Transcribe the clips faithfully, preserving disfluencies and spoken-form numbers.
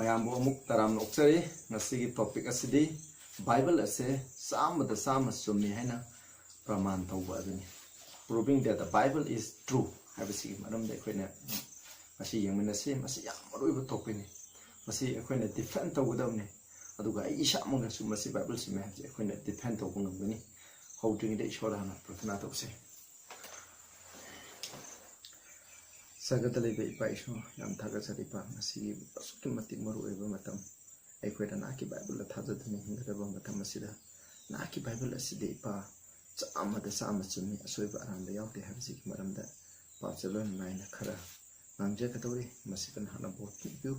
ꯃꯌꯥꯝꯕꯨ ꯑꯃꯨꯛ ꯇꯔꯥꯝꯅ ꯑꯣꯛꯆꯔꯤ꯫ ꯉꯁꯤꯒꯤ topic ꯑꯁꯤꯗꯤ Bible ꯑꯁꯦ ꯆꯥꯝꯃꯗ ꯆꯥꯝꯃ ꯆꯨꯝꯃꯤ ꯍꯥꯏꯅ ꯄ꯭ꯔꯃꯥꯟ ꯇꯧꯕ ꯑꯗꯨꯅꯤ꯫ Proving that the Bible is true ꯍꯥꯏꯕꯁꯤꯒꯤ ꯃꯔꯝꯗ ꯑꯩꯈꯣꯏꯅ ꯉꯁꯤ ꯌꯦꯡꯃꯤꯟꯅꯁꯤ꯫ ꯃꯁꯤ ꯌꯥꯝ ꯃꯔꯨꯑꯣꯏꯕ topicꯅꯤ꯫ ꯃꯁꯤ ꯑꯩꯈꯣꯏꯅ defend ꯇꯧꯒꯗꯕꯅꯤ꯫ ꯑꯗꯨꯒ ꯑꯩ ꯏꯁꯥꯃꯛꯅꯁꯨ ꯃꯁꯤ Bible ꯆꯨꯝꯃꯤ ꯍꯥꯏꯕꯁꯤ ꯑꯩꯈꯣꯏꯅ defend ꯇꯧꯕ ꯉꯝꯒꯅꯤ꯫ ꯍꯧꯗ꯭ꯔꯤꯉꯩꯗ ꯏꯁꯣꯔꯗ ꯍꯥꯟꯅ ꯄ꯭ꯔꯊꯅꯥ ꯇꯧꯁꯤ꯫ ꯁꯔꯒꯗ ꯂꯩꯕ ꯏꯄꯥ ꯏꯁꯣꯔ, ꯌꯥꯝ ꯊꯥꯒꯠꯆꯔꯤ ꯏꯄꯥ, ꯉꯁꯤꯒꯤ ꯑꯁꯨꯛꯀꯤ ꯃꯇꯤꯛ ꯃꯔꯨ ꯑꯣꯏꯕ ꯃꯇꯝ, ꯑꯩꯈꯣꯏꯅ ꯅꯍꯥꯛꯀꯤ Bibleꯗ ꯊꯥꯖꯗꯨꯅ ꯍꯤꯡꯒꯗꯕ ꯃꯇꯝ ꯑꯁꯤꯗ, ꯅꯍꯥꯛꯀꯤ Bible ꯑꯁꯤꯗ ꯏꯄꯥ, ꯆꯥꯝꯃꯗ ꯆꯥꯝꯃ ꯆꯨꯝꯃꯤ, ꯑꯁꯣꯏꯕ ꯑꯔꯥꯟꯕ ꯌꯥꯎꯗꯦ ꯍꯥꯏꯕꯁꯤꯒꯤ ꯃꯔꯝꯗ ꯄꯥꯎꯆꯦ ꯂꯣꯏꯅ ꯅꯥꯏꯅ ꯈꯔ ꯉꯥꯡꯖꯒꯗꯧꯔꯤ꯫ ꯃꯁꯤꯗ ꯅꯍꯥꯛꯅ ꯚꯣꯠ ꯄꯤꯕꯤꯌꯨ꯫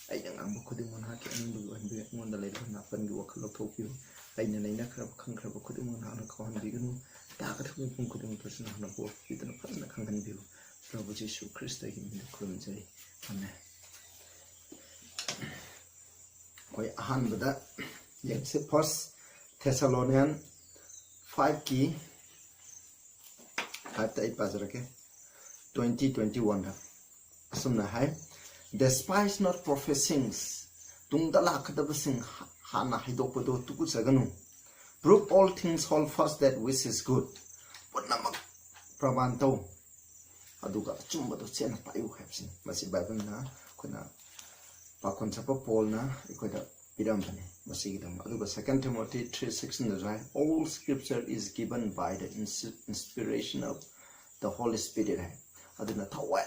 ꯑꯩꯅ ꯉꯥꯡꯕ ꯈꯨꯗꯤꯡꯃꯛ ꯅꯍꯥꯛꯀꯤ ꯑꯅꯤꯡꯕꯒꯤ ꯑꯣꯏꯍꯟꯕꯤꯌꯨ꯫ ꯑꯩꯉꯣꯟꯗ ꯂꯩꯔꯤꯕ ꯅꯥꯄꯟꯒꯤ ꯋꯥꯈꯜ ꯂꯧꯊꯣꯛꯄꯤꯌꯨ꯫ ꯑꯩꯅ ꯅꯩꯅꯈ꯭ꯔꯕ ꯈꯪꯈ꯭ꯔꯕ ꯈꯨꯗꯤꯡꯃꯛ ꯅꯍꯥꯛꯅ ꯀꯥꯎꯍꯟꯕꯤꯒꯅꯨ꯫ ꯇꯥꯒꯗꯕ ꯃꯤꯄꯨꯝ ꯈꯨꯗꯤꯡꯃꯛꯇꯁꯨ ꯅꯍꯥꯛꯅ ꯚꯣꯠ ꯄꯤꯗꯨꯅ ꯐꯖꯅ ꯈꯪꯍꯟꯕꯤꯌꯨ꯫ ꯄ꯭ꯔꯚꯨ ꯖꯤꯁꯨ ꯈ꯭ꯔꯤꯁꯇꯒꯤ ꯃꯤꯡꯗ ꯈꯨꯔꯨꯝꯖꯩ꯫ ꯑꯃꯦꯟ꯫ ꯑꯩꯈꯣꯏ ꯑꯍꯥꯟꯕꯗ ꯌꯦꯡꯁꯤ, First Thessalonian fiveꯀꯤ fiveꯇ ꯑꯩ ꯄꯥꯖꯔꯛꯀꯦ꯫ Twenty, twenty-oneꯗ ꯑꯁꯨꯝꯅ ꯍꯥꯏ, "Despise not prophecies, ꯇꯨꯡꯗ ꯂꯥꯛꯀꯗꯕꯁꯤꯡ ꯍꯥꯟꯅ ꯍꯥꯏꯗꯣꯛꯄꯗꯨ ꯇꯨꯀꯨꯠꯆꯒꯅꯨ꯫ Prove all things, hold fast that which is good." ꯄꯨꯝꯅꯃꯛ ꯄ꯭ꯔꯃꯥꯟ ꯇꯧ, ꯑꯗꯨꯒ ꯑꯆꯨꯝꯕꯗꯨ ꯆꯦꯠꯅ ꯄꯥꯏꯌꯨ ꯍꯥꯏꯕꯁꯤꯅꯤ꯫ ꯃꯁꯤ Bibleꯅ ꯑꯩꯈꯣꯏꯅ ꯄꯥꯈꯣꯟ ꯁꯛꯄ ꯄꯣꯜꯅ ꯑꯩꯈꯣꯏꯗ ꯄꯤꯔꯝꯕꯅꯤ ꯃꯁꯤꯒꯤꯗꯃꯛ꯫ ꯑꯗꯨꯒ Second Timothy three sixꯇꯁꯨ high, "All scripture is given by the insi-, inspiration of the Holy Spirit" ꯍꯥꯏ꯫ ꯑꯗꯨꯅ ꯊꯋꯥꯏ,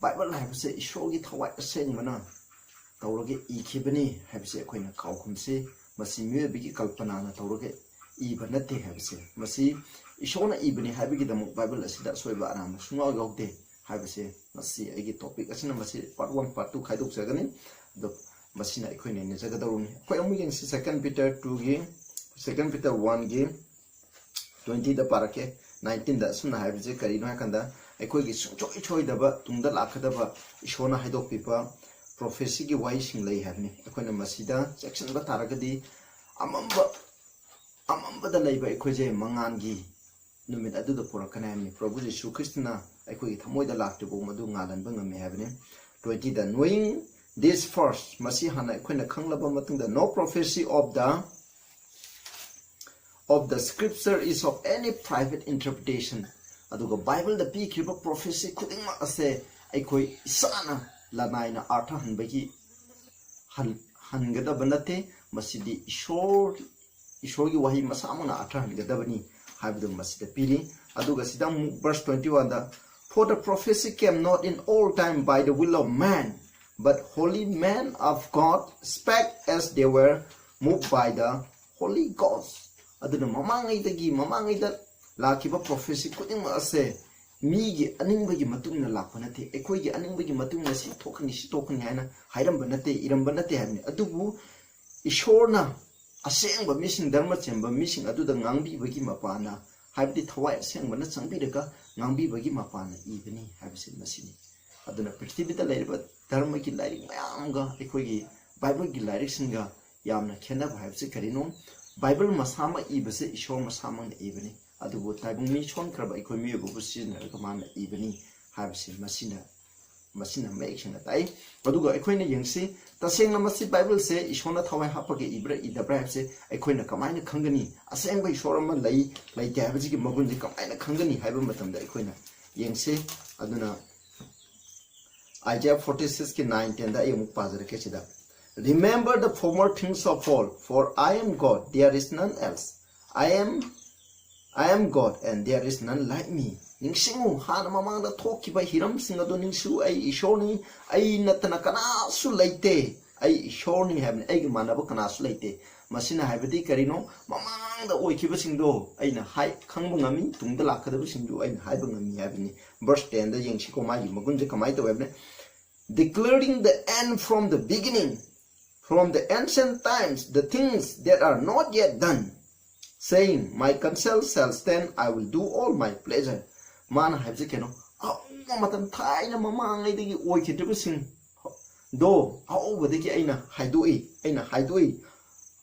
Bible ꯍꯥꯏꯕꯁꯦ ꯏꯁꯣꯔꯒꯤ ꯊꯋꯥꯏ ꯑꯁꯦꯡꯕꯅ ꯇꯧꯔꯒ ꯏꯈꯤꯕꯅꯤ ꯍꯥꯏꯕꯁꯤ ꯑꯩꯈꯣꯏꯅ ꯀꯥꯎꯒꯨꯝꯁꯤ꯫ ꯃꯁꯤ ꯃꯤꯑꯣꯏꯕꯒꯤ ꯀꯜꯄꯅꯥꯅ ꯇꯧꯔꯒ ꯏꯕ ꯅꯠꯇꯦ ꯍꯥꯏꯕꯁꯦ, ꯃꯁꯤ ꯏꯁꯣꯔꯅ ꯏꯕꯅꯤ ꯍꯥꯏꯕꯒꯤꯗꯃꯛ Bible ꯑꯁꯤꯗ ꯑꯁꯣꯏꯕ ꯑꯔꯥꯟꯕ ꯁꯨꯡꯌꯥꯎ ꯌꯥꯎꯗꯦ ꯍꯥꯏꯕꯁꯦ, ꯃꯁꯤ ꯑꯩꯒꯤ topic ꯑꯁꯤꯅ ꯃꯁꯤ part one, part two ꯈꯥꯏꯗꯣꯛꯆꯒꯅꯤ꯫ ꯑꯗꯣ ꯃꯁꯤꯅ ꯑꯩꯈꯣꯏ ꯅꯩꯅꯖꯒꯗꯧꯔꯤꯕꯅꯤ꯫ ꯑꯩꯈꯣꯏ ꯑꯃꯨꯛ ꯌꯦꯡꯁꯤ, Second Peter twoꯒꯤ, Second Peter oneꯒꯤ twentyꯗ ꯄꯥꯔꯛꯀꯦ꯫ Nineteenꯗ ꯑꯁꯨꯝꯅ ꯍꯥꯏꯕꯁꯦ ꯀꯔꯤꯅꯣ ꯍꯥꯏꯀꯥꯟꯗ, ꯑꯩꯈꯣꯏꯒꯤ ꯁꯨꯡꯁꯣꯏ ꯁꯣꯏꯗꯕ ꯇꯨꯡꯗ ꯂꯥꯛꯀꯗꯕ ꯏꯁꯣꯔꯅ ꯍꯥꯏꯗꯣꯛꯄꯤꯕ prophecyꯒꯤ ꯋꯥꯍꯩꯁꯤꯡ ꯂꯩ ꯍꯥꯏꯕꯅꯤ꯫ ꯑꯩꯈꯣꯏꯅ ꯃꯁꯤꯗ ꯆꯦꯛꯁꯤꯟꯕ ꯇꯥꯔꯒꯗꯤ ꯑꯃꯝꯕ, ꯑꯃꯝꯕꯗ ꯂꯩꯕ ꯑꯩꯈꯣꯏꯁꯦ ꯃꯉꯥꯜꯒꯤ ꯅꯨꯃꯤꯠ ꯑꯗꯨꯗ ꯄꯨꯔꯛꯀꯅꯤ ꯍꯥꯏꯕꯅꯤ꯫ ꯄ꯭ꯔꯚꯨ ꯖꯤꯁꯨ ꯈ꯭ꯔꯤꯁꯇꯅ ꯑꯩꯈꯣꯏꯒꯤ ꯊꯃꯣꯏꯗ ꯂꯥꯛꯇ꯭ꯔꯤꯕ ꯃꯗꯨ ꯉꯥꯜꯍꯟꯕ ꯉꯝꯃꯤ ꯍꯥꯏꯕꯅꯤ꯫ Twentyꯗ, "Knowing This first, ꯃꯁꯤ ꯍꯥꯟꯅ ꯑꯩꯈꯣꯏꯅ ꯈꯪꯂꯕ ꯃꯇꯨꯡꯗ, no prophecy of the of the scripture is of any private interpretation. ꯑꯗꯨꯒ ꯕꯥꯏꯕꯜꯗ ꯄꯤꯈ꯭ꯔꯤꯕ ꯄ꯭ꯔꯣꯐꯦꯁꯤ ꯈꯨꯗꯤꯡꯃꯛ ꯑꯁꯦ ꯑꯩꯈꯣꯏ ꯏꯁꯥꯅ ꯂꯅꯥꯏꯅ ꯑꯥꯔꯊ ꯍꯟꯕꯒꯤ ꯍꯟ- ꯍꯟꯒꯗꯕ ꯅꯠꯇꯦ꯫ ꯃꯁꯤꯗꯤ ꯏꯁꯣꯔ ꯏꯁꯣꯔꯒꯤ ꯋꯥꯍꯩ ꯃꯁꯥꯃꯛꯅ ꯑꯥꯔꯊ ꯍꯟꯒꯗꯕꯅꯤ ꯍꯥꯏꯕꯗꯨ ꯃꯁꯤꯗ ꯄꯤꯔꯤ꯫ ꯑꯗꯨꯒ ꯁꯤꯗ ꯑꯃꯨꯛ verse twenty one the, "For the prophecy came not in old time by the will of man, but holy men of God spake as they were moved by the Holy Ghost." ꯑꯗꯨꯅ ꯃꯃꯥꯡꯉꯩꯗꯒꯤ ꯃꯃꯥꯡꯉꯩꯗ ꯂꯥꯛꯈꯤꯕ ꯄ꯭ꯔꯣꯐꯦꯁꯤ ꯈꯨꯗꯤꯡꯃꯛ ꯑꯁꯦ ꯃꯤꯒꯤ ꯑꯅꯤꯡꯕꯒꯤ ꯃꯇꯨꯡ ꯏꯟꯅ ꯂꯥꯛꯄ ꯅꯠꯇꯦ꯫ ꯑꯩꯈꯣꯏꯒꯤ ꯑꯅꯤꯡꯕꯒꯤ ꯃꯇꯨꯡ ꯏꯟꯅ ꯁꯤ ꯊꯣꯛꯀꯅꯤ, ꯁꯤ ꯊꯣꯛꯀꯅꯤ ꯍꯥꯏꯅ ꯍꯥꯏꯔꯝꯕ ꯅꯠꯇꯦ, ꯏꯔꯝꯕ ꯅꯠꯇꯦ ꯍꯥꯏꯕꯅꯤ꯫ ꯑꯗꯨꯕꯨ ꯏꯁꯣꯔꯅ ꯑꯁꯦꯡꯕ ꯃꯤꯁꯤꯡ, ꯙꯔꯃ ꯆꯦꯟꯕ ꯃꯤꯁꯤꯡ ꯑꯗꯨꯗ ꯉꯥꯡꯕꯤꯕꯒꯤ ꯃꯄꯥꯅ, ꯍꯥꯏꯕꯗꯤ ꯊꯋꯥꯏ ꯑꯁꯦꯡꯕꯅ ꯆꯪꯕꯤꯔꯒ ꯉꯥꯡꯕꯤꯕꯒꯤ ꯃꯄꯥꯅ ꯏꯕꯅꯤ ꯍꯥꯏꯕꯁꯤ ꯃꯁꯤꯅꯤ꯫ ꯑꯗꯨꯅ ꯄ꯭ꯔꯤꯊꯤꯕꯤꯗ ꯂꯩꯔꯤꯕ ꯙꯔꯃꯒꯤ ꯂꯥꯏꯔꯤꯛ ꯃꯌꯥꯝꯒ ꯑꯩꯈꯣꯏꯒꯤ ꯕꯥꯏꯕꯜꯒꯤ ꯂꯥꯏꯔꯤꯛꯁꯤꯡꯒ ꯌꯥꯝꯅ ꯈꯦꯠꯅꯕ ꯍꯥꯏꯕꯁꯤ ꯀꯔꯤꯅꯣ? ꯕꯥꯏꯕꯜ ꯃꯁꯥꯃꯛ ꯏꯕꯁꯦ ꯏꯁꯣꯔ ꯃꯁꯥꯃꯛꯅ ꯏꯕꯅꯤ, ꯑꯗꯨꯕꯨ ꯇꯥꯏꯕꯪ ꯃꯤ ꯁꯣꯟꯈ꯭ꯔꯕ ꯑꯩꯈꯣꯏ ꯃꯤꯑꯣꯏꯕꯕꯨ ꯁꯤꯖꯤꯟꯅꯔꯒ ꯃꯥꯅ ꯏꯕꯅꯤ ꯍꯥꯏꯕꯁꯤ ꯃꯁꯤꯅ ꯃꯁꯤꯅ ꯃꯌꯦꯛ ꯁꯦꯡꯅ ꯇꯥꯛꯏ꯫ ꯑꯗꯨꯒ ꯑꯩꯈꯣꯏꯅ ꯌꯦꯡꯁꯤ, ꯇꯁꯦꯡꯅ ꯃꯁꯤ ꯕꯥꯏꯕꯜꯁꯦ ꯏꯁꯣꯔꯅ ꯊꯋꯥꯏ ꯍꯥꯞꯄꯒ ꯏꯕ꯭ꯔꯥ ꯏꯗꯕ꯭ꯔꯥ ꯍꯥꯏꯕꯁꯦ ꯑꯩꯈꯣꯏꯅ ꯀꯃꯥꯏꯅ ꯈꯪꯒꯅꯤ? ꯑꯁꯦꯡꯕ ꯏꯁꯣꯔ ꯑꯃ ꯂꯩ ꯂꯩꯇꯦ ꯍꯥꯏꯕꯁꯤꯒꯤ ꯃꯒꯨꯟꯁꯦ ꯀꯃꯥꯏꯅ ꯈꯪꯒꯅꯤ ꯍꯥꯏꯕ ꯃꯇꯝꯗ ꯑꯩꯈꯣꯏꯅ ꯌꯦꯡꯁꯤ꯫ ꯑꯗꯨꯅ Isaiah forty six ꯀꯤ nine ten ꯗ ꯑꯩ ꯑꯃꯨꯛ ꯄꯥꯖꯔꯛꯀꯦ ꯁꯤꯗ, "Remember the former things of old, for I am God, there is none else. I am I am God and there is none like me." ꯅꯤꯡꯁꯤꯡꯉꯨ, ꯍꯥꯟꯅ ꯃꯃꯥꯡꯗ ꯊꯣꯛꯈꯤꯕ ꯍꯤꯔꯝꯁꯤꯡ ꯑꯗꯨ ꯅꯤꯡꯁꯤꯡꯉꯨ꯫ "ꯑꯩ ꯏꯁꯣꯔꯅꯤ, ꯑꯩ ꯅꯠꯇꯅ ꯀꯅꯥꯁꯨ ꯂꯩꯇꯦ꯫ ꯑꯩ ꯏꯁꯣꯔꯅꯤ" ꯍꯥꯏꯕꯅꯤ, "ꯑꯩꯒ ꯃꯥꯟꯅꯕ ꯀꯅꯥꯁꯨ ꯂꯩꯇꯦ"꯫ ꯃꯁꯤꯅ ꯍꯥꯏꯕꯗꯤ ꯀꯔꯤꯅꯣ? ꯃꯃꯥꯡꯗ ꯑꯣꯏꯈꯤꯕꯁꯤꯡꯗꯣ ꯑꯩꯅ ꯍꯥꯏ ꯈꯪꯕ ꯉꯝꯃꯤ, ꯇꯨꯡꯗ ꯂꯥꯛꯀꯗꯕꯁꯤꯡꯗꯨ ꯑꯩꯅ ꯍꯥꯏꯕ ꯉꯝꯃꯤ ꯍꯥꯏꯕꯅꯤ꯫ Verse ten ꯗ ꯌꯦꯡꯁꯤꯀꯣ, ꯃꯥꯒꯤ ꯃꯒꯨꯟꯁꯦ ꯀꯃꯥꯏꯅ ꯇꯧꯋꯦ ꯍꯥꯏꯕꯅꯤ꯫ "Declaring the end from the beginning, from the ancient times, the things that are not yet done, saying, My counsel shall stand, I will do all my pleasure." ꯃꯥꯅ ꯍꯥꯏꯕꯁꯦ ꯀꯩꯅꯣ? ꯑꯍꯧꯕ ꯃꯇꯝ, ꯊꯥꯏꯅ ꯃꯃꯥꯡꯉꯩꯗꯒꯤ ꯑꯣꯏꯈꯤꯗ꯭ꯔꯤꯕꯁꯤꯡ ꯗꯣ ꯑꯍꯧꯕꯗꯒꯤ ꯑꯩꯅ ꯍꯥꯏꯗꯣꯛꯏ, ꯑꯩꯅ ꯍꯥꯏꯗꯣꯛꯏ꯫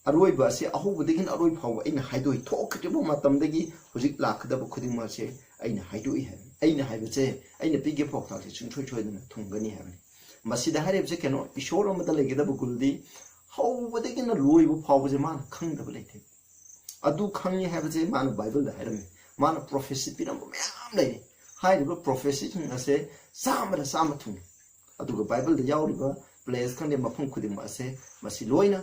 ꯑꯔꯣꯏꯕ ꯑꯁꯤ ꯑꯍꯧꯕꯗꯒꯤꯅ ꯑꯔꯣꯏ ꯐꯥꯎꯕ ꯑꯩꯅ ꯍꯥꯏꯗꯣꯛꯏ꯫ ꯊꯣꯛꯈ꯭ꯔꯤꯕ ꯃꯇꯝꯗꯒꯤ ꯍꯧꯖꯤꯛ ꯂꯥꯛꯀꯗꯕ ꯈꯨꯗꯤꯡꯃꯛꯁꯦ ꯑꯩꯅ ꯍꯥꯏꯗꯣꯛꯏ ꯍꯥꯏꯕꯅꯤ꯫ ꯑꯩꯅ ꯍꯥꯏꯕꯁꯦ, ꯑꯩꯅ ꯄꯤꯒꯦ ꯄꯥꯎꯇꯥꯛꯁꯦ ꯁꯨꯡꯁꯣꯏ ꯁꯣꯏꯗꯅ ꯊꯨꯡꯒꯅꯤ ꯍꯥꯏꯕꯅꯤ꯫ ꯃꯁꯤꯗ ꯍꯥꯏꯔꯤꯕꯁꯦ ꯀꯩꯅꯣ, ꯏꯁꯣꯔ ꯑꯃꯗ ꯂꯩꯒꯗꯕ ꯒꯨꯟꯗꯤ ꯍꯧꯕꯗꯒꯤꯅ ꯂꯣꯏꯕ ꯐꯥꯎꯕꯁꯦ ꯃꯥꯅ ꯈꯪꯗꯕ ꯂꯩꯇꯦ꯫ ꯑꯗꯨ ꯈꯪꯉꯤ ꯍꯥꯏꯕꯁꯦ ꯃꯥꯅ ꯕꯥꯏꯕꯜꯗ ꯍꯥꯏꯔꯝꯃꯤ꯫ ꯃꯥꯅ ꯄ꯭ꯔꯣꯐꯦꯁꯤ ꯄꯤꯔꯝꯕ ꯃꯌꯥꯝ ꯂꯩꯔꯤ꯫ ꯍꯥꯏꯔꯤꯕ ꯄ꯭ꯔꯣꯐꯦꯁꯤꯁꯤꯡ ꯑꯁꯦ ꯆꯥꯝꯃꯗ ꯆꯥꯝꯃ ꯊꯨꯡꯉꯤ꯫ ꯑꯗꯨꯒ ꯕꯥꯏꯕꯜꯗ ꯌꯥꯎꯔꯤꯕ ꯄ꯭ꯂꯦꯁ ꯈꯪꯗꯦ, ꯃꯐꯝ ꯈꯨꯗꯤꯡꯃꯛ ꯑꯁꯦ ꯃꯁꯤ ꯂꯣꯏꯅ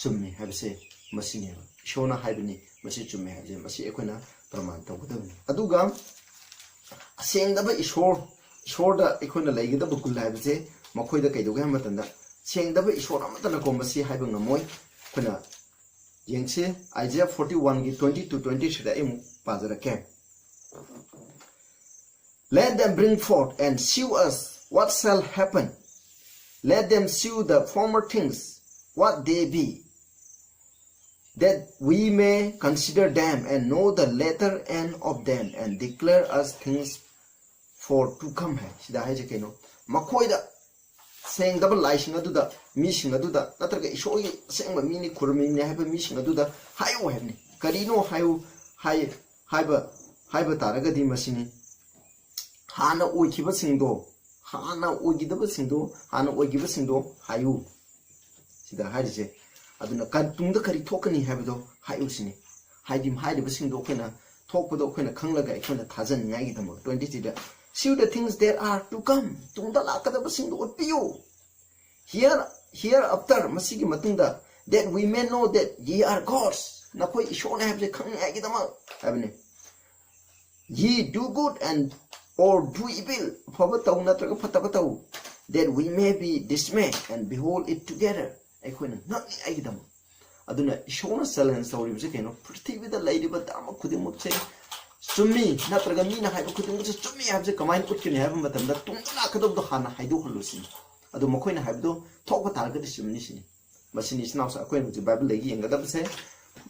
ꯆꯨꯝꯃꯤ ꯍꯥꯏꯕꯁꯦ ꯃꯁꯤꯅꯦꯕ꯫ ꯏꯁꯣꯔꯅ ꯍꯥꯏꯕꯅꯤ, ꯃꯁꯤ ꯆꯨꯝꯃꯤ ꯍꯥꯏꯕꯁꯦ ꯃꯁꯤ ꯑꯩꯈꯣꯏꯅ ꯄ꯭ꯔꯃꯥꯟ ꯇꯧꯒꯗꯕꯅꯤ꯫ ꯑꯗꯨꯒ ꯑꯁꯦꯡꯗꯕ ꯏꯁꯣꯔ, ꯏꯁꯣꯔꯗ ꯑꯩꯈꯣꯏꯅ ꯂꯩꯒꯗꯕ ꯒꯨꯟ ꯍꯥꯏꯕꯁꯦ ꯃꯈꯣꯏꯗ ꯀꯩꯗꯧꯒꯦ ꯍꯥꯏꯕ ꯃꯇꯝꯗ, ꯁꯦꯡꯗꯕ ꯏꯁꯣꯔ ꯑꯃꯠꯇꯅꯀꯣ ꯃꯁꯤ ꯍꯥꯏꯕ ꯉꯝꯃꯣꯏ꯫ ꯑꯩꯈꯣꯏꯅ ꯌꯦꯡꯁꯤ, Isaiah forty one ꯒꯤ twenty to twenty three ꯗ ꯑꯩ ꯑꯃꯨꯛ ꯄꯥꯖꯔꯛꯀꯦ꯫ Let them bring forth and shew us what shall happen. Let them shew the former things what they be, that we may consider them and know the latter end of them and declare us things for to come ꯍꯥꯏ꯫ ꯁꯤꯗ ꯍꯥꯏꯁꯦ ꯀꯩꯅꯣ? ꯃꯈꯣꯏꯗ ꯁꯦꯡꯗꯕ ꯂꯥꯏꯁꯤꯡ ꯑꯗꯨꯗ, ꯃꯤꯁꯤꯡ ꯑꯗꯨꯗ, ꯅꯠꯇ꯭ꯔꯒ ꯏꯁꯣꯔꯒꯤ ꯑꯁꯦꯡꯕ ꯃꯤꯅꯤ, ꯈꯨꯔꯨꯝꯃꯤꯅꯤ ꯍꯥꯏꯕ ꯃꯤꯁꯤꯡ ꯑꯗꯨꯗ ꯍꯥꯏꯌꯨ ꯍꯥꯏꯕꯅꯤ꯫ ꯀꯔꯤꯅꯣ ꯍꯥꯏꯌꯨ ꯍꯥꯏ, ꯍꯥꯏꯕ, ꯍꯥꯏꯕ ꯇꯥꯔꯒꯗꯤ ꯃꯁꯤꯅꯤ, ꯍꯥꯟꯅ ꯑꯣꯏꯈꯤꯕꯁꯤꯡꯗꯣ, ꯍꯥꯟꯅ ꯑꯣꯏꯈꯤꯗꯕꯁꯤꯡꯗꯣ, ꯍꯥꯟꯅ ꯑꯣꯏꯈꯤꯕꯁꯤꯡꯗꯣ ꯍꯥꯏꯌꯨ꯫ ꯁꯤꯗ ꯍꯥꯏꯔꯤꯁꯦ꯫ ꯑꯗꯨꯅ ꯀ-, ꯇꯨꯡꯗ ꯀꯔꯤ ꯊꯣꯛꯀꯅꯤ ꯍꯥꯏꯕꯗꯣ ꯍꯥꯏꯌꯨ ꯁꯤꯅꯤ꯫ ꯍꯥꯏꯗꯤ ꯍꯥꯏꯔꯤꯕꯁꯤꯡꯗꯣ ꯑꯩꯈꯣꯏꯅ ꯊꯣꯛꯄꯗꯣ ꯑꯩꯈꯣꯏꯅ ꯈꯪꯂꯒ ꯑꯩꯈꯣꯏꯅ ꯊꯥꯖꯅꯤꯡꯉꯥꯏꯒꯤꯗꯃꯛ꯫ Twenty three the, "Shew the things that are to come", ꯇꯨꯡꯗ ꯂꯥꯛꯀꯗꯕꯁꯤꯡꯗꯣ ꯎꯠꯄꯤꯌꯨ꯫ "Here, hereafter", ꯃꯁꯤꯒꯤ ꯃꯇꯨꯡꯗ, "that we may know that ye are gods", ꯅꯈꯣꯏ ꯏꯁꯣꯔꯅꯤ ꯍꯥꯏꯕꯁꯦ ꯈꯪꯅꯤꯡꯉꯥꯏꯒꯤꯗꯃꯛ ꯍꯥꯏꯕꯅꯤ꯫ "Ye do good and, or do evil", ꯑꯐꯕ ꯇꯧ ꯅꯠꯇ꯭ꯔꯒ ꯐꯠꯇꯕ ꯇꯧ, "that we may be dismayed and behold it together", ꯑꯩꯈꯣꯏꯅ ꯉꯛꯅꯤꯡꯉꯥꯏꯒꯤꯗꯃꯛ꯫ ꯑꯗꯨꯅ ꯏꯁꯣꯔꯅ ꯆꯦꯂꯦꯟꯖ ꯇꯧꯔꯤꯕꯁꯦ ꯀꯩꯅꯣ? ꯄ꯭ꯔꯤꯊꯤꯕꯤꯗ ꯂꯩꯔꯤꯕ ꯙꯔꯃ ꯈꯨꯗꯤꯡꯃꯛꯁꯦ ꯆꯨꯝꯃꯤ ꯅꯠꯇ꯭ꯔꯒ ꯃꯤꯅ ꯍꯥꯏꯕ ꯈꯨꯗꯤꯡꯃꯛꯁꯦ ꯆꯨꯝꯃꯤ ꯍꯥꯏꯕꯁꯦ ꯀꯃꯥꯏꯅ ꯎꯠꯀꯅꯤ ꯍꯥꯏꯕ ꯃꯇꯝꯗ, ꯇꯨꯡꯗ ꯂꯥꯛꯀꯗꯕꯗꯣ ꯍꯥꯟꯅ ꯍꯥꯏꯗꯣꯛꯍꯜꯂꯨ ꯁꯤꯅꯤ꯫ ꯑꯗꯨ ꯃꯈꯣꯏꯅ ꯍꯥꯏꯕꯗꯣ ꯊꯣꯛꯄ ꯇꯥꯔꯒꯗꯤ ꯆꯨꯝꯃꯤ ꯁꯤꯅꯤ꯫ ꯃꯁꯤꯅꯤ ꯏꯆꯤꯟ ꯏꯅꯥꯎꯁꯦ ꯑꯩꯈꯣꯏꯅ ꯍꯧꯖꯤꯛ ꯕꯥꯏꯕꯜꯗꯒꯤ ꯌꯦꯡꯒꯗꯕꯁꯦ,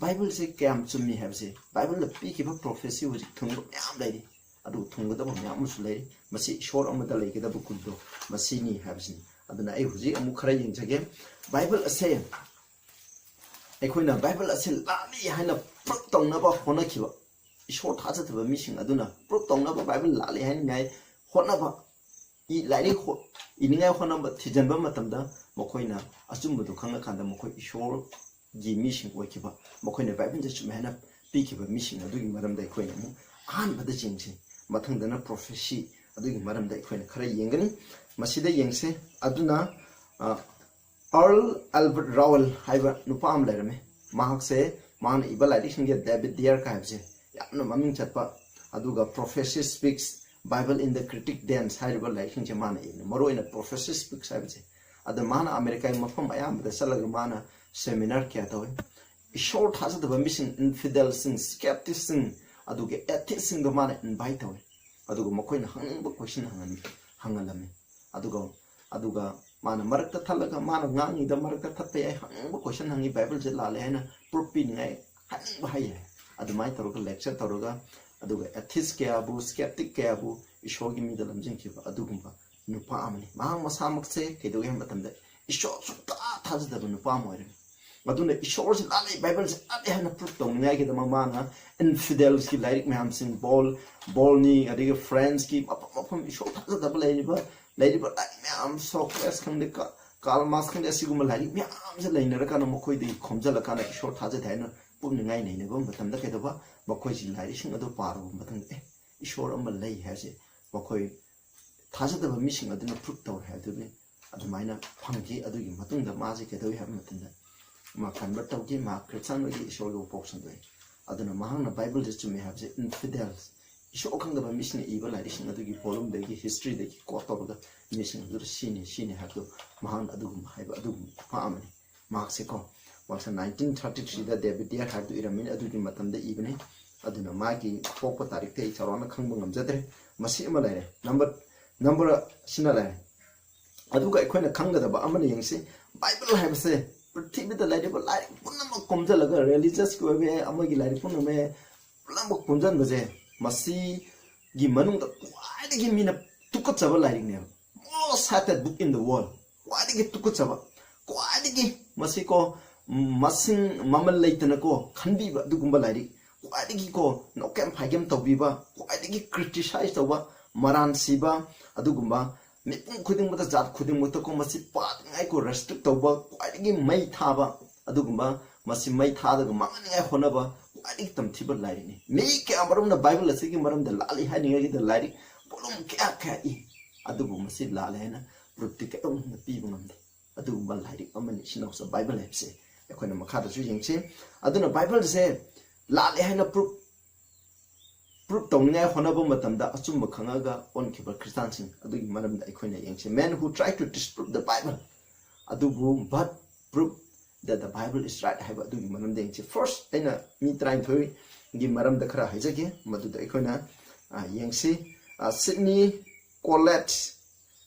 ꯕꯥꯏꯕꯜꯁꯦ ꯀꯌꯥꯝ ꯆꯨꯝꯃꯤ ꯍꯥꯏꯕꯁꯦ꯫ ꯕꯥꯏꯕꯜꯗ ꯄꯤꯈꯤꯕ ꯄ꯭ꯔꯣꯐꯦꯁꯤ ꯍꯧꯖꯤꯛ ꯊꯨꯡꯕ ꯃꯌꯥꯝ ꯂꯩꯔꯤ, ꯑꯗꯨ ꯊꯨꯡꯒꯗꯕ ꯃꯌꯥꯝ ꯑꯃꯁꯨ ꯂꯩꯔꯤ꯫ ꯃꯁꯤ ꯏꯁꯣꯔ ꯑꯃꯗ ꯂꯩꯒꯗꯕ ꯒꯨꯟꯗꯣ ꯃꯁꯤꯅꯤ ꯍꯥꯏꯕꯁꯤꯅꯤ꯫ ꯑꯗꯨꯅ ꯑꯩ ꯍꯧꯖꯤꯛ ꯑꯃꯨꯛ ꯈꯔ ꯌꯦꯡꯖꯒꯦ꯫ ꯕꯥꯏꯕꯜ ꯑꯁꯦ ꯑꯩꯈꯣꯏꯅ ꯕꯥꯏꯕꯜ ꯑꯁꯤ ꯂꯥꯜꯂꯤ ꯍꯥꯏꯅ ꯄ꯭ꯔꯨꯞ ꯇꯧꯅꯕ ꯍꯣꯠꯅꯈꯤꯕ, ꯏꯁꯣꯔ ꯊꯥꯖꯗꯕ ꯃꯤꯁꯤꯡ ꯑꯗꯨꯅ ꯄ꯭ꯔꯨꯞ ꯇꯧꯅꯕ ꯕꯥꯏꯕꯜ ꯂꯥꯜꯂꯤ ꯍꯥꯏꯅꯤꯡꯉꯥꯏ ꯍꯣꯠꯅꯕ, ꯂꯥꯏꯔꯤꯛ ꯏꯅꯤꯡꯉꯥꯏ ꯍꯣꯠꯅꯕ ꯊꯤꯖꯤꯟꯕ ꯃꯇꯝꯗ ꯃꯈꯣꯏꯅ ꯑꯆꯨꯝꯕꯗꯨ ꯈꯪꯉꯀꯥꯟꯗ ꯃꯈꯣꯏ ꯏꯁꯣꯔꯒꯤ ꯃꯤꯁꯤꯡ ꯑꯣꯏꯈꯤꯕ, ꯃꯈꯣꯏꯅ ꯕꯥꯏꯕꯜꯗ ꯆꯨꯝꯃꯦ ꯍꯥꯏꯅ ꯄꯤꯈꯤꯕ ꯃꯤꯁꯤꯡ ꯑꯗꯨꯒꯤ ꯃꯔꯝꯗ ꯑꯩꯈꯣꯏꯅ ꯑꯃꯨꯛ ꯑꯍꯥꯟꯕꯗ ꯌꯦꯡꯁꯤ꯫ ꯃꯊꯪꯗꯅ ꯄ꯭ꯔꯣꯐꯦꯁꯤ ꯑꯗꯨꯒꯤ ꯃꯔꯝꯗ ꯑꯩꯈꯣꯏꯅ ꯈꯔ ꯌꯦꯡꯒꯅꯤ꯫ ꯃꯁꯤꯗ ꯌꯦꯡꯁꯦ꯫ ꯑꯗꯨꯅ ꯑꯥꯔꯜ ꯑꯦꯜꯕꯔꯠ ꯔꯥꯋꯦꯜ ꯍꯥꯏꯕ ꯅꯨꯄꯥ ꯑꯃ ꯂꯩꯔꯝꯃꯤ꯫ ꯃꯍꯥꯛꯁꯦ ꯃꯥꯅ ꯏꯕ ꯂꯥꯏꯔꯤꯛꯁꯤꯡꯁꯦ ꯗꯦꯕꯤꯠ ꯗꯤꯌꯔꯀ ꯍꯥꯏꯕꯁꯦ ꯌꯥꯝꯅ ꯃꯃꯤꯡ ꯆꯠꯄ, ꯑꯗꯨꯒ ꯄ꯭ꯔꯣꯐꯦꯁꯤ ꯁ꯭ꯄꯤꯛꯁ, ꯕꯥꯏꯕꯜ ꯏꯟ ꯗ ꯀ꯭ꯔꯤꯇꯤꯛ ꯗꯦꯟꯁ ꯍꯥꯏꯔꯤꯕ ꯂꯥꯏꯔꯤꯛꯁꯤꯡꯁꯦ ꯃꯥꯅ ꯏꯕꯅꯤ, ꯃꯔꯨꯑꯣꯏꯅ ꯄ꯭ꯔꯣꯐꯦꯁꯤ ꯁ꯭ꯄꯤꯛꯁ ꯍꯥꯏꯕꯁꯦ꯫ ꯑꯗ ꯃꯥꯅ ꯑꯃꯦꯔꯤꯀꯥꯒꯤ ꯃꯐꯝ ꯑꯌꯥꯝꯕꯗ ꯆꯠꯂꯒ ꯃꯥꯅ ꯁꯦꯃꯤꯅꯥꯔ ꯀꯌꯥ ꯇꯧꯏ꯫ ꯏꯁꯣꯔ ꯊꯥꯖꯗꯕ ꯃꯤꯁꯤꯡ, ꯏꯟꯐꯤꯗꯦꯜꯁꯤꯡ, ꯁ꯭ꯀꯦꯞꯇꯤꯛꯁꯤꯡ, ꯑꯗꯨꯒ ꯑꯦꯊꯤꯁꯁꯤꯡꯗꯣ ꯃꯥꯅ ꯏꯟꯚꯥꯏꯠ ꯇꯧꯏ꯫ ꯑꯗꯨꯒ ꯃꯈꯣꯏꯅ ꯍꯪꯅꯤꯡꯕ ꯀꯣꯏꯁꯟ ꯍꯪꯍꯟ ꯍꯪꯍꯜꯂꯝꯃꯤ꯫ ꯑꯗꯨꯒ ꯑꯗꯨꯒ ꯃꯥꯅ ꯃꯔꯛꯇ ꯊꯠꯂꯒ, ꯃꯥꯅ ꯉꯥꯡꯉꯤꯗ ꯃꯔꯛꯇ ꯊꯠꯄ ꯌꯥꯏ, ꯍꯪꯅꯤꯡꯕ ꯀꯣꯏꯁꯟ ꯍꯪꯉꯤ, ꯕꯥꯏꯕꯜꯁꯦ ꯂꯥꯜꯂꯦ ꯍꯥꯏꯅ ꯄ꯭ꯔꯨꯐ ꯄꯤꯅꯤꯡꯉꯥꯏ ꯍꯥꯏꯅꯤꯡꯕ ꯍꯥꯏ ꯌꯥꯏ꯫ ꯑꯗꯨꯃꯥꯏꯅ ꯇꯧꯔꯒ ꯂꯦꯛꯆꯔ ꯇꯧꯔꯒ, ꯑꯗꯨꯒ ꯑꯦꯊꯤꯁ ꯀꯌꯥꯕꯨ, ꯁ꯭ꯀꯦꯞꯇꯤꯛ ꯀꯌꯥꯕꯨ ꯏꯁꯣꯔꯒꯤ ꯃꯤꯗ ꯂꯝꯖꯤꯡꯈꯤꯕ ꯑꯗꯨꯒꯨꯝꯕ ꯅꯨꯄꯥ ꯑꯃꯅꯤ꯫ ꯃꯍꯥꯛ ꯃꯁꯥꯃꯛꯁꯦ ꯀꯩꯗꯧꯒꯦ ꯍꯥꯏꯕ ꯃꯇꯝꯗ ꯏꯁꯣꯔ ꯁꯨꯡꯊꯥ ꯊꯥꯖꯗꯕ ꯅꯨꯄꯥ ꯑꯃ ꯑꯣꯏꯔꯝꯃꯤ꯫ ꯑꯗꯨꯅ ꯏꯁꯣꯔꯁꯤ ꯂꯥꯜꯂꯤ, ꯕꯥꯏꯕꯜꯁꯤ ꯂꯥꯜꯂꯤ ꯍꯥꯏꯅ ꯄ꯭ꯔꯨꯐ ꯇꯧꯅꯤꯡꯉꯥꯏꯒꯤꯗꯃꯛ ꯃꯥꯅ ꯏꯟꯐꯤꯗꯦꯜꯁꯀꯤ ꯂꯥꯏꯔꯤꯛ ꯃꯌꯥꯝꯁꯤꯡ, ꯕꯣꯜ, ꯕꯣꯜꯅꯤ, ꯑꯗꯒꯤ ꯐ꯭ꯔꯦꯟꯁꯀꯤ ꯃꯐꯝ ꯃꯐꯝ ꯏꯁꯣꯔ ꯊꯥꯖꯗꯕ ꯂꯩꯔꯤꯕ, ꯂꯩꯔꯤꯕ ꯂꯥꯏꯔꯤꯛ ꯃꯌꯥꯝ, ꯁꯣꯀ꯭ꯔꯦꯁ ꯈꯪꯗꯦ, ꯀꯥ-, ꯀꯥꯔꯜ ꯃꯥꯔꯛꯁ ꯈꯪꯗꯦ, ꯑꯁꯤꯒꯨꯝꯕ ꯂꯥꯏꯔꯤꯛ ꯃꯌꯥꯝꯁꯦ ꯂꯩꯅꯔꯀꯥꯟꯗ ꯃꯈꯣꯏꯗꯒꯤ ꯈꯣꯝꯖꯤꯜꯂꯀꯥꯟꯗ ꯏꯁꯣꯔ ꯊꯥꯖꯗꯦ ꯍꯥꯏꯅ ꯄꯨꯝꯅꯤꯡꯉꯥꯏ ꯅꯩꯅꯕ ꯃꯇꯝꯗ ꯀꯩꯗꯧꯕ? ꯃꯈꯣꯏꯁꯤ ꯂꯥꯏꯔꯤꯛꯁꯤꯡ ꯑꯗꯨ ꯄꯥꯔꯨꯕ ꯃꯇꯝꯗ, ꯑꯦ, ꯏꯁꯣꯔ ꯑꯃ ꯂꯩ ꯍꯥꯏꯕꯁꯦ ꯃꯈꯣꯏ ꯊꯥꯖꯗꯕ ꯃꯤꯁꯤꯡ ꯑꯗꯨꯅ ꯄ꯭ꯔꯨꯐ ꯇꯧꯔꯦ ꯍꯥꯏꯕꯗꯨꯅꯤ꯫ ꯑꯗꯨꯃꯥꯏꯅ ꯐꯪꯈꯤ꯫ ꯑꯗꯨꯒꯤ ꯃꯇꯨꯡꯗ ꯃꯥꯁꯦ ꯀꯩꯗꯧꯏ ꯍꯥꯏꯕ ꯃꯇꯝꯗ, ꯃꯥ ꯀꯟꯚꯔꯠ ꯇꯧꯈꯤ, ꯃꯥ ꯈ꯭ꯔꯤꯁꯇꯥꯟ ꯑꯣꯏꯈꯤ, ꯏꯁꯣꯔꯒꯤ ꯋꯥꯄꯣꯛ ꯁꯟꯗꯣꯛꯏ꯫ ꯑꯗꯨꯅ ꯃꯍꯥꯛꯅ ꯕꯥꯏꯕꯜꯁꯦ ꯆꯨꯝꯃꯦ ꯍꯥꯏꯕꯁꯦ ꯏꯟꯐꯤꯗꯦꯜꯁ, ꯏꯁꯣꯔ ꯈꯪꯗꯕ ꯃꯤꯁꯤꯡꯅ ꯏꯕ ꯂꯥꯏꯔꯤꯛꯁꯤꯡ ꯑꯗꯨꯒꯤ ꯄꯣꯠꯂꯨꯝꯗꯒꯤ, ꯍꯤꯁꯇ꯭ꯔꯤꯗꯒꯤ ꯀꯣꯠ ꯇꯧꯔꯒ ꯃꯤꯁꯤꯡ ꯑꯗꯨꯗ ꯁꯤꯅꯤ, ꯁꯤꯅꯤ ꯍꯥꯏꯕꯗꯨ ꯃꯍꯥꯛꯅ ꯑꯗꯨꯒꯨꯝꯕ ꯍꯥꯏꯕ ꯑꯗꯨꯒꯨꯝꯕ ꯅꯨꯄꯥ ꯑꯃꯅꯤ꯫ ꯃꯍꯥꯛꯁꯦꯀꯣ, ꯃꯍꯥꯛꯁꯦ ꯅꯥꯏꯟꯇꯤꯟ ꯊꯥꯔꯇꯤ ꯊ꯭ꯔꯤꯗ ꯗꯦꯕꯤꯠ ꯗꯤꯌꯔ ꯍꯥꯏꯕꯗꯨ ꯏꯔꯝꯃꯤꯅꯤ꯫ ꯑꯗꯨꯒꯤ ꯃꯇꯝꯗ ꯏꯕꯅꯤ꯫ ꯑꯗꯨꯅ ꯃꯥꯒꯤ ꯄꯣꯛꯄ ꯇꯥꯔꯤꯛꯇꯤ ꯑꯩ ꯆꯥꯎꯔꯥꯛꯅ ꯈꯪꯕ ꯉꯝꯖꯗ꯭ꯔꯦ꯫ ꯃꯁꯤ ꯑꯃ ꯂꯩꯔꯦ꯫ ꯅꯝꯕꯔ, ꯅꯝꯕꯔ ꯑꯁꯤꯅ ꯂꯩꯔꯦ꯫ ꯑꯗꯨꯒ ꯑꯩꯈꯣꯏꯅ ꯈꯪꯒꯗꯕ ꯑꯃꯅ, ꯌꯦꯡꯁꯤ, ꯕꯥꯏꯕꯜ ꯍꯥꯏꯕꯁꯦ ꯄ꯭ꯔꯤꯊꯤꯕꯤꯗ ꯂꯩꯔꯤꯕ ꯂꯥꯏꯔꯤꯛ ꯄꯨꯝꯅꯃꯛ ꯈꯣꯝꯖꯤꯜꯂꯒ, ꯔꯤꯂꯤꯖꯁꯀꯤ ꯑꯣꯏꯕ ꯌꯥꯏ, ꯑꯃꯒꯤ ꯂꯥꯏꯔꯤꯛ ꯄꯨꯝꯅꯃꯛ ꯌꯥꯏ, ꯄꯨꯝꯅꯃꯛ ꯈꯣꯝꯖꯤꯟꯕꯁꯦ, ꯃꯁꯤꯒꯤ ꯃꯅꯨꯡꯗ ꯈ꯭ꯋꯥꯏꯗꯒꯤ ꯃꯤꯅ ꯇꯨꯀꯠꯆꯕ ꯂꯥꯏꯔꯤꯛꯅꯦꯕ꯫ Most hated book in the world꯫ ꯈ꯭ꯋꯥꯏꯗꯒꯤ ꯇꯨꯀꯠꯆꯕ, ꯈ꯭ꯋꯥꯏꯗꯒꯤ ꯃꯁꯤꯀꯣ, ꯃꯁꯤꯡ ꯃꯃꯜ ꯂꯩꯇꯅꯀꯣ ꯈꯟꯕꯤꯕ ꯑꯗꯨꯒꯨꯝꯕ ꯂꯥꯏꯔꯤꯛ, ꯈ꯭ꯋꯥꯏꯗꯒꯤꯀꯣ ꯅꯣꯛꯀꯦꯝ ꯐꯥꯏꯒꯦꯝ ꯇꯧꯕꯤꯕ, ꯈ꯭ꯋꯥꯏꯗꯒꯤ ꯀ꯭ꯔꯤꯇꯤꯁꯥꯏꯖ ꯇꯧꯕ, ꯃꯔꯥꯟ ꯁꯤꯕ, ꯑꯗꯨꯒꯨꯝꯕ ꯃꯤꯄꯨꯝ ꯈꯨꯗꯤꯡꯃꯛꯇ, ꯖꯥꯠ ꯈꯨꯗꯤꯡꯃꯛꯇꯀꯣ, ꯃꯁꯤ ꯄꯥꯗꯅꯤꯡꯉꯥꯏꯀꯣ, restrict ꯇꯧꯕ, ꯈ꯭ꯋꯥꯏꯗꯒꯤ ꯃꯩ ꯊꯥꯕ, ꯑꯗꯨꯒꯨꯝꯕ ꯃꯁꯤ ꯃꯩ ꯊꯥꯗꯒ ꯃꯥꯡꯍꯟꯅꯤꯡꯉꯥꯏ ꯍꯣꯠꯅꯕ ꯈ꯭ꯋꯥꯏꯗꯒꯤ ꯇꯝꯊꯤꯕ ꯂꯥꯏꯔꯤꯛꯅꯤ꯫ ꯃꯤ ꯀꯌꯥ ꯃꯔꯨꯝꯅ ꯕꯥꯏꯕꯜ ꯑꯁꯤꯒꯤ ꯃꯔꯝꯗ ꯂꯥꯜꯂꯤ ꯍꯥꯏꯅꯤꯡꯉꯥꯏꯒꯤꯗ ꯂꯥꯏꯔꯤꯛ volume ꯀꯌꯥ ꯀꯌꯥ ꯏ, ꯑꯗꯨꯕꯨ ꯃꯁꯤ ꯂꯥꯜꯂꯦ ꯍꯥꯏꯅ proofꯇꯤ ꯀꯩꯗꯧꯅ ꯄꯤꯕ ꯉꯝꯗꯦ꯫ ꯑꯗꯨꯒꯨꯝꯕ ꯂꯥꯏꯔꯤꯛ ꯑꯃꯅꯤ ꯏꯆꯤꯟ ꯏꯅꯥꯎꯁꯦ ꯕꯥꯏꯕꯜ ꯍꯥꯏꯕꯁꯦ꯫ ꯑꯩꯈꯣꯏꯅ ꯃꯈꯥꯗꯁꯨ ꯌꯦꯡꯁꯤ꯫ ꯑꯗꯨꯅ ꯕꯥꯏꯕꯜꯁꯦ ꯂꯥꯜꯂꯦ ꯍꯥꯏꯅ proof proof ꯇꯧꯅꯤꯡꯉꯥꯏ ꯍꯣꯠꯅꯕ ꯃꯇꯝꯗ ꯑꯆꯨꯝꯕ ꯈꯪꯉꯒ ꯑꯣꯟꯈꯤꯕ ꯈ꯭ꯔꯤꯁꯇꯥꯟꯁꯤꯡ ꯑꯗꯨꯒꯤ ꯃꯔꯝꯗ ꯑꯩꯈꯣꯏꯅ ꯌꯦꯡꯁꯤ꯫ Men who try to disprove the Bible, ꯑꯗꯨꯕꯨ but prove that the Bible is right ꯍꯥꯏꯕ ꯑꯗꯨꯒꯤ ꯃꯔꯝꯗ ꯌꯦꯡꯁꯤ꯫ First, ꯑꯩꯅ ꯃꯤ ꯇꯔꯥꯅꯤꯊꯣꯏꯒꯤ ꯃꯔꯝꯗ ꯈꯔ ꯍꯥꯏꯖꯒꯦ, ꯃꯗꯨꯗ ꯑꯩꯈꯣꯏꯅ, ꯑ, ꯌꯦꯡꯁꯤ꯫ ꯑ, Sidney Collett,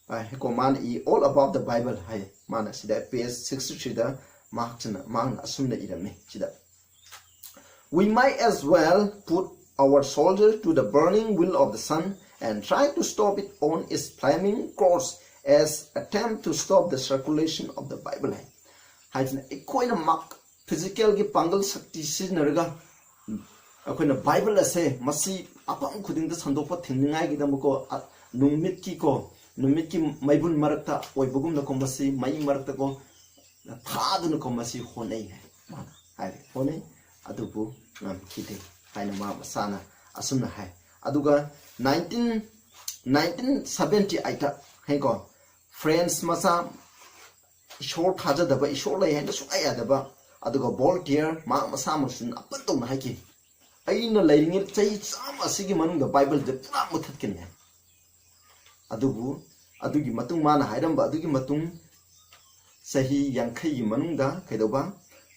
ꯑ, ꯀꯣ, ꯃꯥꯅ E All About the Bible ꯍꯥꯏ, ꯃꯥꯅ ꯁꯤꯗ page sixty threeꯗ ꯃꯍꯥꯛꯁꯤꯅ, ꯃꯍꯥꯛꯅ ꯑꯁꯨꯝꯅ ꯏꯔꯝꯃꯤ ꯁꯤꯗ: "We might as well put our soldier to the burning wheel of the sun and try to stop it on its flaming course as attempt to stop the circulation of the Bible" ꯍꯥꯏ꯫ ꯍꯥꯏꯁꯤꯅ ꯑꯩꯈꯣꯏꯅ ꯃꯥ-, physicalꯒꯤ ꯄꯥꯡꯒꯜ ꯁꯛꯇꯤ ꯁꯤꯖꯤꯟꯅꯔꯒ ꯑꯩꯈꯣꯏꯅ Bible ꯑꯁꯦ ꯃꯁꯤ ꯃꯐꯝ ꯈꯨꯗꯤꯡꯗ ꯁꯟꯗꯣꯛꯄ ꯊꯤꯡꯅꯤꯡꯉꯥꯏꯒꯤꯗꯃꯛꯀꯣ, ꯑ, ꯅꯨꯃꯤꯠꯀꯤꯀꯣ, ꯅꯨꯃꯤꯠꯀꯤ ꯃꯩꯕꯨꯜ ꯃꯔꯛꯇ ꯑꯣꯏꯕꯒꯨꯝꯅꯀꯣ, ꯃꯁꯤ ꯃꯩ ꯃꯔꯛꯇꯀꯣ ꯊꯥꯗꯨꯅꯀꯣ ꯃꯁꯤ ꯍꯣꯠꯅꯩ ꯍꯥꯏ, ꯃꯥꯅ ꯍꯥꯏꯔꯦ, ꯍꯣꯠꯅꯩ, ꯑꯗꯨꯕꯨ ꯉꯝꯈꯤꯗꯦ ꯍꯥꯏꯅ ꯃꯥ ꯃꯁꯥꯅ ꯑꯁꯨꯝꯅ ꯍꯥꯏ꯫ ꯑꯗꯨꯒ nineteen, nineteen seventy eightꯇ ꯍꯥꯏꯀꯣ, French ꯃꯆꯥ, ꯏꯁꯣꯔ ꯊꯥꯖꯗꯕ, ꯏꯁꯣꯔ ꯂꯩ ꯍꯥꯏꯅ ꯁꯨꯡꯌꯥ ꯌꯥꯗꯕ, ꯑꯗꯨꯒ Voltaire, ꯃꯍꯥꯛ ꯃꯁꯥꯃꯛꯁꯨ ꯑꯄꯟ ꯇꯧꯅ ꯍꯥꯏꯈꯤ, "ꯑꯩꯅ ꯂꯩꯔꯤꯉꯩ ꯆꯍꯤ ꯆꯥꯝꯃ ꯑꯁꯤꯒꯤ ꯃꯅꯨꯡꯗ ꯕꯥꯏꯕꯜꯁꯦ ꯄꯨꯔꯥ ꯃꯨꯊꯠꯀꯅꯤ" ꯍꯥꯏ꯫ ꯑꯗꯨꯕꯨ ꯑꯗꯨꯒꯤ ꯃꯇꯨꯡ, ꯃꯥꯅ ꯍꯥꯏꯔꯝꯕ ꯑꯗꯨꯒꯤ ꯃꯇꯨꯡ ꯆꯍꯤ ꯌꯥꯡꯈꯩꯒꯤ ꯃꯅꯨꯡꯗ ꯀꯩꯗꯧꯕ,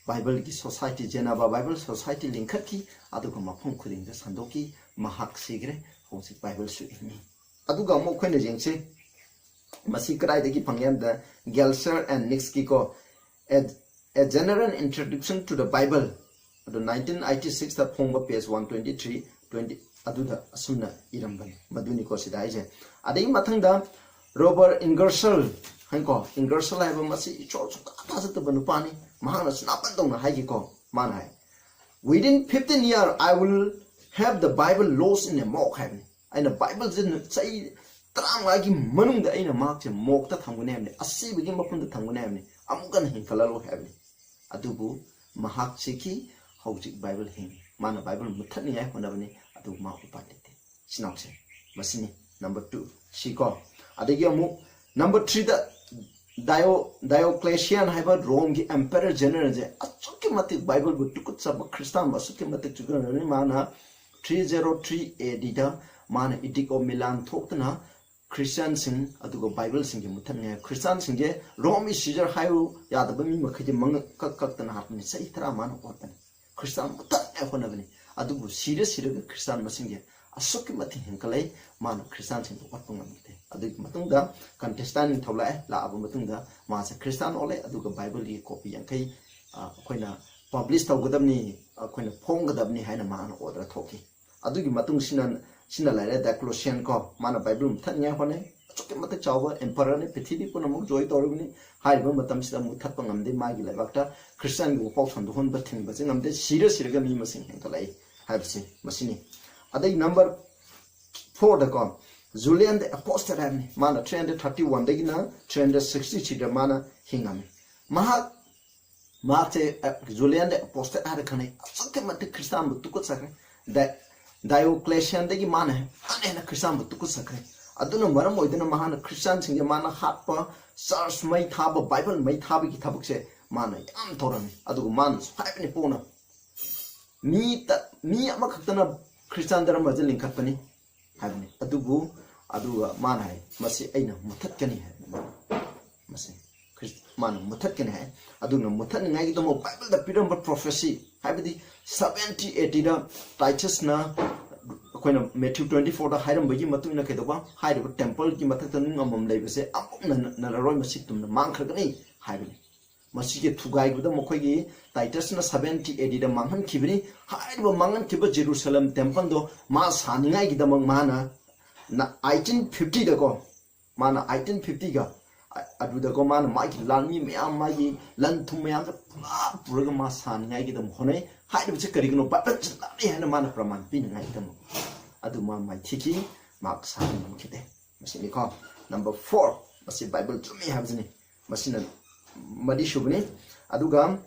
ꯕꯥꯏꯕꯜꯒꯤ society, Geneva Bible Society ꯂꯤꯡꯈꯠꯈꯤ, ꯑꯗꯨꯒ ꯃꯐꯝ ꯈꯨꯗꯤꯡꯗ ꯁꯟꯗꯣꯛꯈꯤ꯫ ꯃꯍꯥꯛ ꯁꯤꯈ꯭ꯔꯦ, ꯍꯧꯖꯤꯛ ꯕꯥꯏꯕꯜꯁꯨ ꯏꯅꯤ꯫ ꯑꯗꯨꯒ ꯑꯃꯨꯛ ꯑꯩꯈꯣꯏꯅ ꯌꯦꯡꯁꯤ, ꯃꯁꯤ ꯀꯗꯥꯏꯗꯒꯤ ꯐꯪꯉꯦ ꯍꯥꯏꯕꯗ, Gelser and Nixꯀꯤꯀꯣ, A, A General Introduction to the Bible, ꯑꯗꯣ nineteen eighty sixꯇ ꯐꯣꯡꯕ, page one twenty three, twenty, ꯑꯗꯨꯗ ꯑꯁꯨꯝꯅ ꯏꯔꯝꯕꯅꯤ꯫ ꯃꯗꯨꯅꯤꯀꯣ ꯁꯤꯗ ꯍꯥꯏꯁꯦ꯫ ꯑꯗꯒꯤ ꯃꯊꯪꯗ Robert Ingersoll ꯍꯥꯏꯀꯣ, Ingersoll ꯍꯥꯏꯕ ꯃꯁꯤ ꯏꯁꯣꯔ ꯁꯨꯡꯊꯥ ꯊꯥꯖꯗꯕ ꯅꯨꯄꯥꯅꯤ꯫ ꯃꯍꯥꯛꯅ ꯁꯨꯅꯥꯄꯟ ꯇꯧꯅ ꯍꯥꯏꯈꯤꯀꯣ, ꯃꯥꯅ ꯍꯥꯏ, "Within fifteen years, I will have the Bible lost in a moke" ꯍꯥꯏꯕꯅꯤ꯫ ꯑꯩꯅ ꯕꯥꯏꯕꯜꯁꯦ ꯅꯨ-, ꯆꯍꯤ ꯇꯔꯥꯃꯉꯥꯒꯤ ꯃꯅꯨꯡꯗ ꯑꯩꯅ ꯃꯍꯥꯛꯁꯦ ꯃꯣꯛꯇ ꯊꯝꯒꯅꯤ ꯍꯥꯏꯕꯅꯤ, ꯑꯁꯤꯕꯒꯤ ꯃꯐꯝꯗ ꯊꯝꯒꯅꯤ ꯍꯥꯏꯕꯅꯤ, ꯑꯃꯨꯛ ꯍꯟꯅ ꯍꯤꯡꯒꯠꯂꯔꯣꯏ ꯍꯥꯏꯕꯅꯤ꯫ ꯑꯗꯨꯕꯨ ꯃꯍꯥꯛꯁꯤꯒꯤ ꯍꯧꯖꯤꯛ ꯕꯥꯏꯕꯜ ꯍꯤꯡꯉꯤ꯫ ꯃꯥꯅ ꯕꯥꯏꯕꯜ ꯃꯨꯠꯊꯠꯅꯤꯡꯉꯥꯏ ꯍꯣꯠꯅꯕꯅꯤ, ꯑꯗꯨꯕꯨ ꯃꯥ ꯎꯄꯥꯏ ꯂꯩꯇꯦ꯫ ꯏꯆꯤꯟ ꯏꯅꯥꯎꯁꯦ, ꯃꯁꯤꯅꯤ ꯅꯝꯕꯔ ꯇꯨ꯫ ꯁꯤꯀꯣ꯫ ꯑꯗꯒꯤ ꯑꯃꯨꯛ ꯅꯝꯕꯔ ꯊ꯭ꯔꯤꯗ ꯗꯥꯏꯑꯣ-, ꯗꯥꯏꯑꯣꯀ꯭ꯂꯦꯁꯤꯌꯥꯟ ꯍꯥꯏꯕ ꯔꯣꯝꯒꯤ ꯑꯦꯝꯄꯦꯔꯔ ꯖꯦꯅꯔꯦꯜꯁꯦ ꯑꯁꯨꯛꯀꯤ ꯃꯇꯤꯛ ꯕꯥꯏꯕꯜꯕꯨ ꯇꯨꯀꯠꯆꯕ, ꯈ꯭ꯔꯤꯁꯇꯥꯟꯕꯨ ꯑꯁꯨꯛꯀꯤ ꯃꯇꯤꯛ ꯇꯨꯀꯠꯆꯕꯅꯤ꯫ ꯃꯥꯅ ꯊ꯭ꯔꯤ ꯖꯦꯔꯣ ꯊ꯭ꯔꯤ ꯑꯦ ꯗꯤꯗ ꯃꯥꯅ ꯏꯗꯤꯛ ꯑꯣꯐ ꯃꯤꯂꯥꯟ ꯊꯣꯛꯇꯅ ꯈ꯭ꯔꯤꯁꯇꯤꯌꯥꯟꯁꯤꯡ ꯑꯗꯨꯒ ꯕꯥꯏꯕꯜꯁꯤꯡꯒꯤ ꯃꯨꯠꯊꯠꯅꯤꯡꯉꯥꯏ, ꯈ꯭ꯔꯤꯁꯇꯤꯌꯥꯟꯁꯤꯡꯁꯦ ꯔꯣꯝꯒꯤ ꯁꯤꯖꯔ ꯍꯥꯏꯌꯨ ꯌꯥꯗꯕ ꯃꯤ ꯃꯈꯩꯁꯦ ꯃꯉꯛ ꯀꯛ ꯀꯛꯇꯅ ꯍꯥꯠꯄꯅꯤ꯫ ꯆꯍꯤ ꯇꯔꯥ ꯃꯥꯅ ꯑꯣꯠꯄꯅꯤ꯫ ꯈ꯭ꯔꯤꯁꯇꯥꯟ ꯃꯨꯠꯊꯠꯅꯤꯡꯉꯥꯏ ꯍꯣꯠꯅꯕꯅꯤ꯫ ꯑꯗꯨꯕꯨ ꯁꯤꯔ ꯁꯤꯔꯒ ꯈ꯭ꯔꯤꯁꯇꯥꯟ ꯃꯁꯤꯡꯁꯦ ꯑꯁꯨꯛꯀꯤ ꯃꯇꯤꯛ ꯍꯦꯟꯒꯠꯂꯛꯏ, ꯃꯥꯅ ꯈ꯭ꯔꯤꯁꯇꯥꯟꯁꯤꯡꯗꯨ ꯑꯣꯠꯄ ꯉꯝꯈꯤꯗꯦ꯫ ꯑꯗꯨꯒꯤ ꯃꯇꯨꯡꯗ ꯀꯟꯇꯦꯁꯇꯥꯏꯟ ꯅꯤꯡꯊꯧ ꯂꯥꯛꯑꯦ, ꯂꯥꯛꯑꯕ ꯃꯇꯨꯡꯗ ꯃꯥꯁꯦ ꯈ꯭ꯔꯤꯁꯇꯥꯟ ꯑꯣꯜꯂꯦ, ꯑꯗꯨꯒ ꯕꯥꯏꯕꯜꯒꯤ ꯀꯣꯄꯤ ꯌꯥꯡꯈꯩ, ꯑ, ꯑꯩꯈꯣꯏꯅ ꯄꯕ꯭ꯂꯤꯁ ꯇꯧꯒꯗꯕꯅꯤ, ꯑꯩꯈꯣꯏꯅ ꯐꯣꯡꯒꯗꯕꯅꯤ ꯍꯥꯏꯅ ꯃꯥꯅ ꯑꯣꯔꯗꯔ ꯊꯣꯛꯈꯤ꯫ ꯑꯗꯨꯒꯤ ꯃꯇꯨꯡ ꯁꯤꯅ, ꯁꯤꯅ ꯂꯩꯔꯦ ꯗꯥꯏꯀ꯭ꯂꯣꯁꯤꯌꯟ ꯀꯣ, ꯃꯥꯅ ꯕꯥꯏꯕꯜ ꯃꯨꯠꯊꯠꯅꯤꯡꯉꯥꯏ ꯍꯣꯠꯅꯩ꯫ ꯑꯁꯨꯛꯀꯤ ꯃꯇꯤꯛ ꯆꯥꯎꯕ ꯑꯦꯝꯄꯔꯔꯅꯤ, ꯄ꯭ꯔꯤꯊꯤꯕꯤ ꯄꯨꯝꯅꯃꯛ ꯖꯣꯏ ꯇꯧꯔꯤꯕꯅꯤ꯫ ꯍꯥꯏꯔꯤꯕ ꯃꯇꯝꯁꯤꯗ ꯃꯨꯠꯊꯠꯄ ꯉꯝꯗꯦ, ꯃꯥꯒꯤ ꯂꯩꯕꯥꯛꯇ ꯈ꯭ꯔꯤꯁꯇꯤꯌꯥꯟꯒꯤ ꯋꯥꯄꯥꯎ ꯁꯟꯗꯣꯛꯍꯟꯕ ꯊꯤꯡꯕꯁꯦ ꯉꯝꯗꯦ, ꯁꯤꯔ ꯁꯤꯔꯒ ꯃꯤ ꯃꯁꯤꯡ ꯍꯦꯟꯒꯠꯂꯛꯏ ꯍꯥꯏꯕꯁꯤ ꯃꯁꯤꯅꯤ꯫ ꯑꯗꯩ ꯅꯝꯕꯔ ꯐꯣꯔꯗꯀꯣ, ꯖꯨꯂꯤꯌꯟ ꯗ ꯑꯦꯄꯣꯁꯇꯦꯠ ꯍꯥꯏꯕꯅꯤ꯫ ꯃꯥꯅ ꯊ꯭ꯔꯤ ꯍꯟꯗ꯭ꯔꯦꯠ ꯊꯥꯔꯇꯤ ꯋꯥꯟꯗꯒꯤꯅ ꯊ꯭ꯔꯤ ꯍꯟꯗ꯭ꯔꯦꯠ ꯁꯤꯛꯁꯇꯤ ꯊ꯭ꯔꯤꯗ ꯃꯥꯅ ꯍꯤꯡꯉꯝꯃꯤ꯫ ꯃꯍꯥꯛ, ꯃꯍꯥꯛꯁꯦ, ꯑ, ꯖꯨꯂꯤꯌꯟ ꯗ ꯑꯦꯄꯣꯁꯇꯦꯠ ꯍꯥꯏꯔ ꯈꯪꯅꯩ꯫ ꯑꯁꯨꯛꯀꯤ ꯃꯇꯤꯛ ꯈ꯭ꯔꯤꯁꯇꯥꯟꯕꯨ ꯇꯨꯀꯠꯆꯈ꯭ꯔꯦ꯫ ꯗꯥꯏ-, ꯗꯥꯏꯑꯣꯀ꯭ꯂꯦꯁꯤꯌꯟꯗꯒꯤ ꯃꯥꯅ ꯍꯦꯟꯅ ꯍꯦꯟꯅ ꯈ꯭ꯔꯤꯁꯇꯥꯟꯕꯨ ꯇꯨꯀꯠꯆꯈ꯭ꯔꯦ꯫ ꯑꯗꯨꯅ ꯃꯔꯝ ꯑꯣꯏꯗꯨꯅ ꯃꯍꯥꯛꯅ ꯈ꯭ꯔꯤꯁꯇꯥꯟꯁꯤꯡꯁꯦ ꯃꯥꯅ ꯍꯥꯠꯄ, ꯆꯔꯆ ꯃꯩ ꯊꯥꯕ, ꯕꯥꯏꯕꯜ ꯃꯩ ꯊꯥꯕꯒꯤ ꯊꯕꯛꯁꯦ ꯃꯥꯅ ꯌꯥꯝ ꯇꯧꯔꯝꯃꯤ꯫ ꯑꯗꯨꯒ ꯃꯥꯅꯁꯨ ꯍꯥꯏꯕꯅꯤ ꯄꯣꯛꯅ, "ꯃꯤ ꯇ-, ꯃꯤ ꯑꯃꯈꯛꯇꯅ ꯈ꯭ꯔꯤꯁꯇꯥꯟ ꯙꯔꯃꯁꯦ ꯂꯤꯡꯈꯠꯄꯅꯤ" ꯍꯥꯏꯕꯅꯤ꯫ ꯑꯗꯨꯕꯨ, ꯑꯗꯨꯒ ꯃꯥꯅ ꯍꯥꯏ, "ꯃꯁꯤ ꯑꯩꯅ ꯃꯨꯠꯊꯠꯀꯅꯤ" ꯍꯥꯏꯕꯅꯤ ꯃꯥꯅ꯫ ꯃꯁꯤ ꯈ꯭ꯔꯤꯁ-, ꯃꯥꯅ ꯃꯨꯠꯊꯠꯀꯅꯤ ꯍꯥꯏ꯫ ꯑꯗꯨꯅ ꯃꯨꯠꯊꯠꯅꯤꯡꯉꯥꯏꯒꯤꯗꯃꯛ ꯕꯥꯏꯕꯜꯗ ꯄꯤꯔꯝꯕ ꯄ꯭ꯔꯣꯐꯦꯁꯤ, ꯍꯥꯏꯕꯗꯤ ꯁꯚꯦꯟꯇꯤ ꯑꯦ ꯗꯤꯗ ꯇꯥꯏꯇꯁꯅ, ꯑꯩꯈꯣꯏꯅ ꯃꯦꯊ꯭ꯌꯨ ꯇ꯭ꯋꯦꯟꯇꯤ ꯐꯣꯔꯗ ꯍꯥꯏꯔꯝꯕꯒꯤ ꯃꯇꯨꯡ ꯏꯟꯅ ꯀꯩꯗꯧꯕ, ꯍꯥꯏꯔꯤꯕ ꯇꯦꯝꯄꯜꯒꯤ ꯃꯊꯛꯇ ꯅꯨꯡ ꯑꯃꯃꯝ ꯂꯩꯕꯁꯦ ꯑꯃꯨꯛ ꯅꯟ-, ꯅꯟꯅꯔꯔꯣꯏ, ꯃꯁꯤ ꯇꯨꯝꯅ ꯃꯥꯡꯈ꯭ꯔꯒꯅꯤ ꯍꯥꯏꯕꯅꯤ꯫ ꯃꯁꯤꯒꯤ ꯊꯨꯒꯥꯏꯕꯗ ꯃꯈꯣꯏꯒꯤ ꯇꯥꯏꯇꯁꯅ ꯁꯚꯦꯟꯇꯤ ꯑꯦ ꯗꯤꯗ ꯃꯥꯡꯍꯟꯈꯤꯕꯅꯤ꯫ ꯍꯥꯏꯔꯤꯕ ꯃꯥꯡꯍꯟꯈꯤꯕ ꯖꯦꯔꯨꯁꯂꯝ ꯇꯦꯝꯄꯜꯗꯣ ꯃꯥ ꯁꯥꯅꯤꯡꯉꯥꯏꯒꯤꯗꯃꯛ ꯃꯥꯅ ꯅ-, ꯑꯩꯠꯇꯤꯟ ꯐꯤꯐꯇꯤꯗꯀꯣ, ꯃꯥꯅ ꯑꯩꯠꯇꯤꯟ ꯐꯤꯐꯇꯤꯒ ꯑ-, ꯑꯗꯨꯗꯀꯣ ꯃꯥꯅ ꯃꯥꯒꯤ ꯂꯥꯟꯃꯤ ꯃꯌꯥꯝ, ꯃꯥꯒꯤ ꯂꯟ ꯊꯨꯝ ꯃꯌꯥꯝꯁꯦ ꯄꯨꯔꯥ ꯄꯨꯔꯒ ꯃꯥ ꯁꯥꯅꯤꯡꯉꯥꯏꯒꯤꯗꯃꯛ ꯍꯣꯠꯅꯩ꯫ ꯍꯥꯏꯔꯤꯕꯁꯦ ꯀꯔꯤꯒꯤꯅꯣ? ꯕꯥꯏꯕꯜꯁꯦ ꯂꯥꯜꯂꯤ ꯍꯥꯏꯅ ꯃꯥꯅ ꯄ꯭ꯔꯃꯥꯟ ꯄꯤꯅꯤꯡꯉꯥꯏꯒꯤꯗꯃꯛ꯫ ꯑꯗꯨ ꯃꯥ ꯃꯥꯏꯊꯤꯈꯤ, ꯃꯍꯥꯛ ꯁꯥꯕ ꯉꯝꯈꯤꯗꯦ꯫ ꯃꯁꯤꯅꯤꯀꯣ, number four, ꯃꯁꯤ ꯕꯥꯏꯕꯜ ꯆꯨꯝꯃꯤ ꯍꯥꯏꯕꯁꯤꯅꯤ꯫ ꯃꯁꯤꯅ ꯃꯔꯤ ꯁꯨꯕꯅꯤ꯫ ꯑꯗꯨꯒ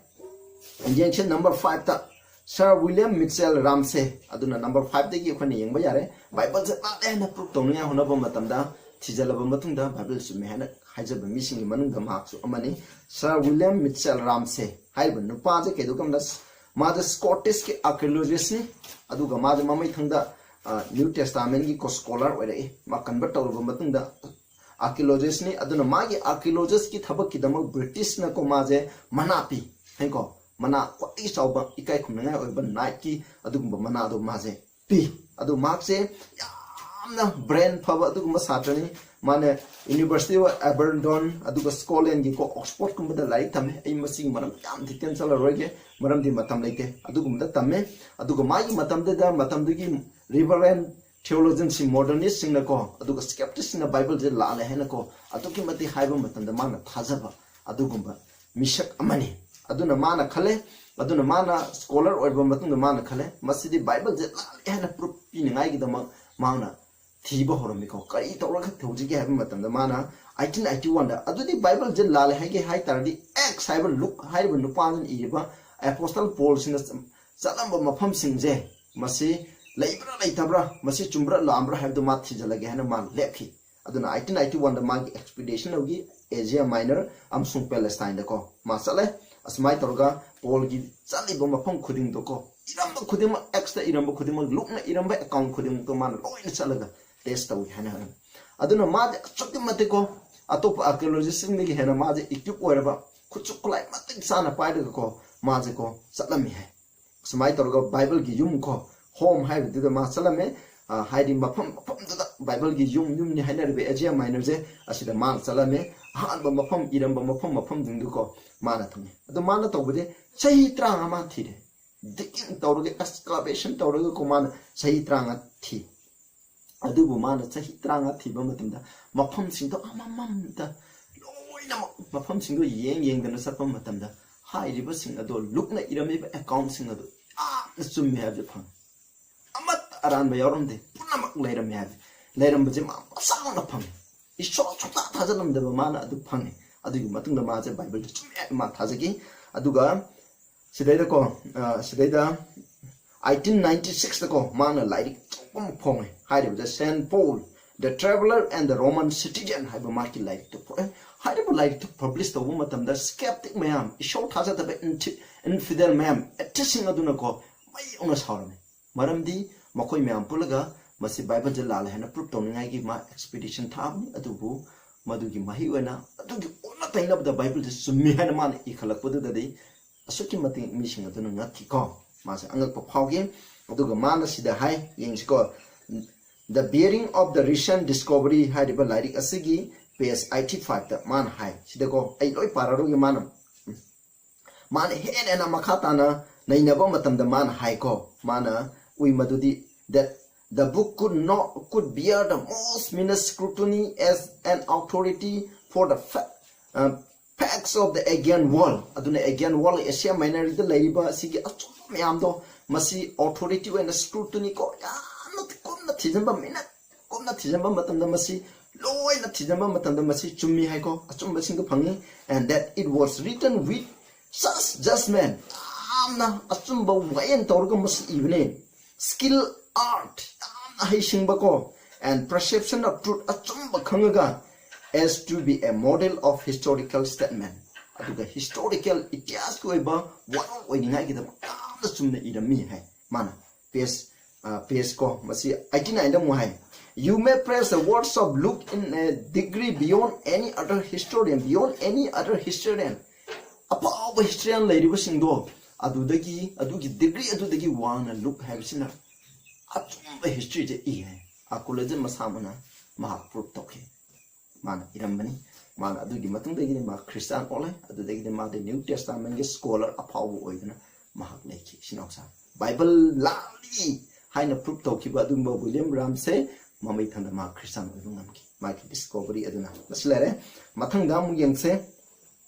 ꯌꯦꯡꯁꯦ number five ꯇ, Sir William Mitchell Ramsay, ꯑꯗꯨꯅ number five ꯇꯒꯤ ꯑꯩꯈꯣꯏꯅ ꯌꯦꯡꯕ ꯌꯥꯔꯦ꯫ ꯕꯥꯏꯕꯜꯁꯦ ꯂꯥꯜꯂꯦ ꯍꯥꯏꯅ proof ꯇꯧꯅꯤꯡꯉꯥꯏ ꯍꯣꯠꯅꯕ ꯃꯇꯝꯗ, ꯊꯤꯖꯤꯜꯂꯕ ꯃꯇꯨꯡꯗ ꯕꯥꯏꯕꯜ ꯆꯨꯝꯃꯦ ꯍꯥꯏꯅ ꯍꯥꯏꯖꯕ ꯃꯤꯁꯤꯡꯒꯤ ꯃꯅꯨꯡꯗ ꯃꯍꯥꯛꯁꯨ ꯑꯃꯅꯤ꯫ Sir William Mitchell Ramsay ꯍꯥꯏꯔꯤꯕ ꯅꯨꯄꯥꯁꯦ ꯀꯩꯗꯧꯒꯦ ꯍꯥꯏꯕꯗ, ꯃꯥꯁꯦ Scottish ꯀꯤ archaeologist ꯅꯤ꯫ ꯑꯗꯨꯒ ꯃꯥꯁꯦ ꯃꯃꯩꯊꯪꯗ, ꯑ, New Testament ꯀꯤ ꯀꯣ scholar ꯑꯣꯏꯔꯛꯏ꯫ ꯃꯥ convert ꯇꯧꯔꯕ ꯃꯇꯨꯡꯗ archaeologist ꯅꯤ꯫ ꯑꯗꯨꯅ ꯃꯥꯒꯤ archaeologist ꯀꯤ ꯊꯕꯛꯀꯤꯗꯃꯛ British ꯅꯀꯣ ꯃꯥꯁꯦ ꯃꯅꯥ ꯄꯤ꯫ ꯍꯥꯏꯀꯣ, ꯃꯅꯥ ꯈ꯭ꯋꯥꯏꯗꯒꯤ ꯆꯥꯎꯕ ꯏꯀꯥꯏ ꯈꯨꯝꯅꯉꯥꯏ ꯑꯣꯏꯕ knight ꯀꯤ ꯑꯗꯨꯒꯨꯝꯕ ꯃꯅꯥꯗꯣ ꯃꯥꯁꯦ ꯄꯤ꯫ ꯑꯗꯨ ꯃꯍꯥꯛꯁꯦ ꯌꯥꯝꯅ brain ꯐꯕ ꯑꯗꯨꯒꯨꯝꯕ ꯁꯥꯇ꯭ꯔꯅꯤ꯫ ꯃꯥꯅ University of Aberdeen ꯑꯗꯨꯒ Scotland ꯒꯤꯀꯣ Oxford ꯀꯨꯝꯕꯗ ꯂꯥꯏꯔꯤꯛ ꯇꯝꯃꯦ꯫ ꯑꯩ ꯃꯁꯤꯒꯤ ꯃꯔꯝ ꯌꯥꯝ detail ꯆꯠꯂꯔꯣꯏꯒꯦ, ꯃꯔꯝꯗꯤ ꯃꯇꯝ ꯂꯩꯇꯦ꯫ ꯑꯗꯨꯒꯨꯝꯕꯗ ꯇꯝꯃꯦ꯫ ꯑꯗꯨꯒ ꯃꯥꯒꯤ ꯃꯇꯝꯗꯨꯗ, ꯃꯇꯝꯗꯨꯒꯤ Reverend theologian ꯁꯤꯡ, modernist ꯁꯤꯡꯅꯀꯣ, ꯑꯗꯨꯒ skeptic ꯁꯤꯡꯅ ꯕꯥꯏꯕꯜꯁꯦ ꯂꯥꯜꯂꯦ ꯍꯥꯏꯅꯀꯣ ꯑꯗꯨꯛꯀꯤ ꯃꯇꯤꯛ ꯍꯥꯏꯕ ꯃꯇꯝꯗ ꯃꯥꯅ ꯊꯥꯖꯕ ꯑꯗꯨꯒꯨꯝꯕ ꯃꯤꯁꯛ ꯑꯃꯅꯤ꯫ ꯑꯗꯨꯅ ꯃꯥꯅ ꯈꯜꯂꯦ, ꯑꯗꯨꯅ ꯃꯥꯅ scholar ꯑꯣꯏꯔꯕ ꯃꯇꯨꯡꯗ ꯃꯥꯅ ꯈꯜꯂꯦ, ꯃꯁꯤꯗꯤ ꯕꯥꯏꯕꯜꯁꯦ ꯂꯥꯜꯂꯦ ꯍꯥꯏꯅ proof ꯄꯤꯅꯉꯥꯏꯒꯤꯗꯃꯛ ꯃꯥꯅ ꯊꯤꯕ ꯍꯧꯔꯝꯃꯤꯀꯣ꯫ ꯀꯔꯤ ꯇꯧꯔꯒ ꯇꯧꯁꯤꯒꯦ ꯍꯥꯏꯕ ꯃꯇꯝꯗ ꯃꯥꯅ eighteen eighty one ꯗ, ꯑꯗꯨꯗꯤ ꯕꯥꯏꯕꯜꯁꯦ ꯂꯥꯜꯂꯦ ꯍꯥꯏꯒꯦ ꯍꯥꯏ ꯇꯥꯔꯗꯤ, Acts ꯍꯥꯏꯕ ꯂꯨꯛ ꯍꯥꯏꯔꯤꯕ ꯅꯨꯄꯥꯗꯨꯅ ꯏꯔꯤꯕ ꯑꯄꯣꯁꯇꯜ ꯄꯣꯜꯁꯤꯅ ꯆꯠꯂꯝꯕ ꯃꯐꯝꯁꯤꯡꯁꯦ, ꯃꯁꯤ ꯂꯩꯕ꯭ꯔꯥ ꯂꯩꯇꯕ꯭ꯔꯥ, ꯃꯁꯤ ꯆꯨꯝꯕ꯭ꯔꯥ ꯂꯥꯟꯕ꯭ꯔꯥ ꯍꯥꯏꯕꯗꯨ ꯃꯥ ꯊꯤꯖꯤꯜꯂꯒꯦ ꯍꯥꯏꯅ ꯃꯥ ꯂꯦꯞꯈꯤ꯫ ꯑꯗꯨꯅ eighteen eighty one ꯗ ꯃꯥꯒꯤ expedition ꯂꯧꯈꯤ, Asia Minor ꯑꯃꯁꯨꯡ Palestine ꯗꯀꯣ ꯃꯥ ꯆꯠꯂꯦ꯫ ꯑꯁꯨꯃꯥꯏꯅ ꯇꯧꯔꯒ ꯄꯣꯜꯒꯤ ꯆꯠꯂꯤꯕ ꯃꯐꯝ ꯈꯨꯗꯤꯡꯗꯣꯀꯣ, ꯏꯔꯝꯕ ꯈꯨꯗꯤꯡꯃꯛ, Acts ꯇ ꯏꯔꯝꯕ ꯈꯨꯗꯤꯡꯃꯛ, ꯂꯨꯛꯅ ꯏꯔꯝꯕ account ꯈꯨꯗꯤꯡꯃꯛꯇꯣ ꯃꯥꯅ ꯂꯣꯏꯅ ꯆꯠꯂꯒ test ꯇꯧꯏ ꯍꯥꯏꯅ ꯍꯥꯏꯔꯝꯃꯤ꯫ ꯑꯗꯨꯅ ꯃꯥꯗꯤ ꯑꯁꯨꯛꯀꯤ ꯃꯇꯤꯛꯀꯣ ꯑꯇꯣꯞꯄ archaeologist ꯁꯤꯡꯗꯒꯤ ꯍꯦꯟꯅ ꯃꯥꯁꯦ equip ꯑꯣꯏꯔꯕ, ꯈꯨꯠꯁꯨ ꯈꯨꯠꯂꯥꯏ ꯃꯇꯤꯛ ꯆꯥꯅ ꯄꯥꯏꯔꯒꯀꯣ ꯃꯥꯁꯦꯀꯣ ꯆꯠꯂꯝꯃꯤ ꯍꯥꯏ꯫ ꯁꯨꯃꯥꯏꯅ ꯇꯧꯔꯒ ꯕꯥꯏꯕꯜꯒꯤ ꯌꯨꯝ ꯀꯣ, home ꯍꯥꯏꯕꯗꯨꯗ ꯃꯥ ꯆꯠꯂꯝꯃꯦ꯫ ꯑ, ꯍꯥꯏꯗꯤ ꯃꯐꯝ ꯃꯐꯝꯗꯨꯗ ꯕꯥꯏꯕꯜꯒꯤ ꯌꯨꯝ, ꯌꯨꯝꯅꯤ ꯍꯥꯏꯅꯔꯤꯕ Asia Minor ꯁꯦ, ꯑꯁꯤꯗ ꯃꯥꯅ ꯆꯠꯂꯝꯃꯦ꯫ ꯑꯍꯥꯟꯕ ꯃꯐꯝ, ꯏꯔꯝꯕ ꯃꯐꯝ ꯃꯐꯝꯁꯤꯡꯗꯨꯀꯣ ꯃꯥꯅ ꯊꯝꯃꯦ꯫ ꯑꯗꯣ ꯃꯥꯅ ꯇꯧꯕꯗꯤ ꯆꯍꯤ ꯇꯔꯥꯃꯉꯥ ꯃꯥ ꯊꯤꯔꯦ꯫ Digging ꯇꯧꯔꯒ, excavation ꯇꯧꯔꯒꯀꯣ ꯃꯥꯅ ꯆꯍꯤ ꯇꯔꯥꯃꯉꯥ ꯊꯤ꯫ ꯑꯗꯨꯕꯨ ꯃꯥꯅ ꯆꯍꯤ ꯇꯔꯥꯃꯉꯥ ꯊꯤꯕ ꯃꯇꯝꯗ ꯃꯐꯝꯁꯤꯡꯗꯣ ꯑꯃꯃꯝꯇ, ꯂꯣꯏꯅꯃꯛ ꯃꯐꯝꯁꯤꯡꯗꯣ ꯌꯦꯡ ꯌꯦꯡꯗꯅ ꯆꯠꯄ ꯃꯇꯝꯗ ꯍꯥꯏꯔꯤꯕꯁꯤꯡ ꯑꯗꯣ, ꯂꯨꯛꯅ ꯏꯔꯝꯃꯤꯕ account ꯁꯤꯡ ꯑꯗꯣ ꯌꯥꯝꯅ ꯆꯨꯝꯃꯦ ꯍꯥꯏꯕꯁꯦ ꯐꯪꯉꯤ꯫ ꯑꯃꯠꯇ ꯑꯔꯥꯟꯕ ꯌꯥꯎꯔꯝꯗꯦ, ꯄꯨꯝꯅꯃꯛ ꯂꯩꯔꯝꯃꯦ ꯍꯥꯏꯕ꯫ ꯂꯩꯔꯝꯕꯁꯦ ꯃꯥ ꯃꯁꯥꯃꯛꯅ ꯐꯪꯉꯦ꯫ ꯏꯁꯣꯔ ꯁꯨꯡꯊꯥ ꯊꯥꯖꯔꯝꯗꯕ ꯃꯥꯅ ꯑꯗꯨ ꯐꯪꯉꯦ꯫ ꯑꯗꯨꯒꯤ ꯃꯇꯨꯡꯗ ꯃꯥꯁꯦ ꯕꯥꯏꯕꯜꯗ ꯆꯨꯝꯃꯦ ꯍꯥꯏꯅ ꯃꯥ ꯊꯥꯖꯈꯤ꯫ ꯑꯗꯨꯒ ꯁꯤꯗꯩꯗꯀꯣ, ꯑ, ꯁꯤꯗꯩꯗ eighteen ninety sixꯇꯀꯣ ꯃꯥꯅ ꯂꯥꯏꯔꯤꯛ ꯑꯆꯧꯕ ꯑꯃ ꯐꯣꯡꯉꯦ꯫ ꯍꯥꯏꯔꯤꯕꯗ Saint Paul, the Traveler and the Roman Citizen ꯍꯥꯏꯕ ꯃꯥꯒꯤ ꯂꯥꯏꯔꯤꯛꯇꯨ ꯐꯣꯡꯉꯦ꯫ ꯍꯥꯏꯔꯤꯕ ꯂꯥꯏꯔꯤꯛꯇꯨ ꯄꯕ꯭ꯂꯤꯁ ꯇꯧꯕ ꯃꯇꯝꯗ ꯁ꯭ꯀꯦꯞꯇꯤꯛ ꯃꯌꯥꯝ, ꯏꯁꯣꯔ ꯊꯥꯖꯗꯕ ꯏꯟꯐꯤꯗꯦꯜ ꯃꯌꯥꯝ, ꯑꯦꯊꯤꯁꯁꯤꯡ ꯑꯗꯨꯅꯀꯣ ꯃꯩ ꯌꯧꯅ ꯁꯥꯎꯔꯝꯃꯦ꯫ ꯃꯔꯝꯗꯤ ꯃꯈꯣꯏ ꯃꯌꯥꯝ ꯄꯨꯜꯂꯒ ꯃꯁꯤ ꯕꯥꯏꯕꯜꯁꯦ ꯂꯥꯜꯂꯦ ꯍꯥꯏꯅ ꯄ꯭ꯔꯨꯞ ꯇꯧꯅꯤꯡꯉꯥꯏꯒꯤ ꯃꯥ ꯑꯦꯛꯁꯄꯤꯗꯤꯁꯟ ꯊꯥꯕꯅꯤ꯫ ꯑꯗꯨꯕꯨ ꯃꯗꯨꯒꯤ ꯃꯍꯩ ꯑꯣꯏꯅ ꯑꯗꯨꯒꯤ ꯑꯣꯟꯅ ꯇꯩꯅꯕꯗ ꯕꯥꯏꯕꯜꯁꯦ ꯆꯨꯝꯃꯤ ꯍꯥꯏꯅ ꯃꯥꯅ ꯏꯈꯠꯂꯛꯄꯗꯨꯗꯗꯤ ꯑꯁꯨꯛꯀꯤ ꯃꯇꯤꯛ ꯃꯤꯁꯤꯡ ꯑꯗꯨꯅ ꯉꯛꯈꯤꯀꯣ꯫ ꯃꯥꯁꯦ ꯑꯉꯛꯄ ꯐꯥꯎꯈꯤ꯫ ꯑꯗꯨꯒ ꯃꯥꯅ ꯁꯤꯗ ꯍꯥꯏ, ꯌꯦꯡꯁꯤꯀꯣ, The Bearing of the Recent Discovery ꯍꯥꯏꯔꯤꯕ ꯂꯥꯏꯔꯤꯛ ꯑꯁꯤꯒꯤ ꯄꯦꯖ eighty fiveꯇ ꯃꯥꯅ ꯍꯥꯏ꯫ ꯁꯤꯗꯀꯣ ꯑꯩ ꯂꯣꯏ ꯄꯥꯔꯔꯣꯏꯒꯦ꯫ ꯃꯥꯅ ꯃꯥꯅ ꯍꯦꯟꯅ ꯍꯦꯟꯅ ꯃꯈꯥ ꯇꯥꯅ ꯅꯩꯅꯕ ꯃꯇꯝꯗ ꯃꯥꯅ ꯍꯥꯏꯀꯣ, ꯃꯥꯅ ꯎꯏ ꯃꯗꯨꯗꯤ that the book could not, could bear the most minute scrutiny as an authority for the fa- uh, facts of the ancient world. ꯑꯗꯨꯅ ancient world, Asia Minorꯗ ꯂꯩꯔꯤꯕ ꯑꯁꯤꯒꯤ ꯑꯆꯨꯝꯕ ꯃꯌꯥꯝꯗꯣ ꯃꯁꯤ ꯑꯣꯊꯣꯔꯤꯇꯤ ꯑꯣꯏꯅ ꯁ꯭ꯀ꯭ꯔꯨꯇꯤꯅꯤ ꯀꯣ, ꯌꯥꯝꯅ ꯀꯨꯞꯅ ꯊꯤꯖꯤꯟꯕ, ꯃꯤꯅꯠ ꯀꯨꯞꯅ ꯊꯤꯖꯤꯟꯕ ꯃꯇꯝꯗ ꯃꯁꯤ ꯂꯣꯏꯅ ꯊꯤꯖꯤꯟꯕ ꯃꯇꯝꯗ ꯃꯁꯤ ꯆꯨꯝꯃꯤ ꯍꯥꯏꯀꯣ, ꯑꯆꯨꯝꯕꯁꯤꯡꯗꯣ ꯐꯪꯉꯤ꯫ And that it was written with such judgment, ꯌꯥꯝꯅ ꯑꯆꯨꯝꯕ ꯋꯥꯌꯦꯜ ꯇꯧꯔꯒ ꯃꯁꯤ ꯏꯕꯅꯦ꯫ Skill, art, ꯌꯥꯝꯅ ꯍꯩꯁꯤꯡꯕꯀꯣ, and perception of truth, ꯑꯆꯨꯝꯕ ꯈꯪꯉꯒ, as to be a model of historical statement, ꯑꯗꯨꯒ ꯍꯤꯁꯇꯣꯔꯤꯀꯦꯜ ꯏꯇꯤꯍꯥꯁꯀꯤ ꯑꯣꯏꯕ ꯋꯥꯔꯣꯜ ꯑꯣꯏꯅꯤꯡꯉꯥꯏꯒꯤꯗꯃꯛ ꯌꯥꯝꯅ ꯆꯨꯝꯅ ꯏꯔꯝꯃꯤ ꯍꯥꯏ꯫ ꯃꯥꯅ ꯄꯦꯖ ꯄꯦꯖ ꯀꯣ, ꯃꯁꯤ eighty nineꯗ ꯑꯃꯨꯛ ꯍꯥꯏ, You may praise the works of Luke in a degree beyond any other historian, beyond any other historian. ꯑꯐꯥꯎꯕ ꯍꯤꯁꯇꯣꯔꯤꯌꯟ ꯂꯩꯔꯤꯕꯁꯤꯡꯗꯣ ꯑꯗꯨꯗꯒꯤ, ꯑꯗꯨꯒꯤ ꯗꯤꯒ꯭ꯔꯤ ꯑꯗꯨꯗꯒꯤ ꯋꯥꯡꯅ ꯂꯨꯛ ꯍꯥꯏꯕꯁꯤꯅ ꯑꯆꯨꯝꯕ ꯍꯤꯁꯇ꯭ꯔꯤꯁꯦ ꯏ ꯍꯥꯏ꯫ ꯑꯥꯔꯀꯤꯑꯣꯂꯣꯖꯤꯁ ꯃꯁꯥꯃꯛꯅ ꯃꯍꯥꯛ ꯄ꯭ꯔꯨꯞ ꯇꯧꯈꯤ꯫ ꯃꯥꯅ ꯏꯔꯝꯕꯅꯤ꯫ ꯃꯥꯅ ꯑꯗꯨꯒꯤ ꯃꯇꯨꯡꯗꯒꯤꯗꯤ ꯃꯥ ꯈ꯭ꯔꯤꯁꯇꯥꯟ ꯑꯣꯜꯂꯦ꯫ ꯑꯗꯨꯗꯒꯤꯗꯤ ꯃꯥꯗꯤ ꯅ꯭ꯌꯨ ꯇꯦꯁꯇꯥꯃꯦꯟꯒꯤ ꯁ꯭ꯀꯣꯂꯔ ꯑꯐꯥꯎꯕ ꯑꯣꯏꯗꯨꯅ ꯃꯍꯥꯛ ꯂꯩꯈꯤ꯫ ꯏꯆꯤꯟ ꯏꯅꯥꯎꯁꯥ, ꯕꯥꯏꯕꯜ ꯂꯥꯜꯂꯤ ꯍꯥꯏꯅ ꯄ꯭ꯔꯨꯞ ꯇꯧꯈꯤꯕ ꯑꯗꯨꯒꯨꯝꯕ ꯋꯤꯂꯤꯌꯝ ꯔꯥꯝꯁꯦ ꯃꯃꯩ ꯊꯪꯗ ꯃꯥ ꯈ꯭ꯔꯤꯁꯇꯥꯟ ꯑꯣꯏꯕ ꯉꯝꯈꯤ꯫ ꯃꯥꯒꯤ ꯗꯤꯁꯀꯣꯚꯔꯤ ꯑꯗꯨꯅ꯫ ꯃꯁꯤ ꯂꯩꯔꯦ꯫ ꯃꯊꯪꯗ ꯑꯃꯨꯛ ꯌꯦꯡꯁꯦ꯫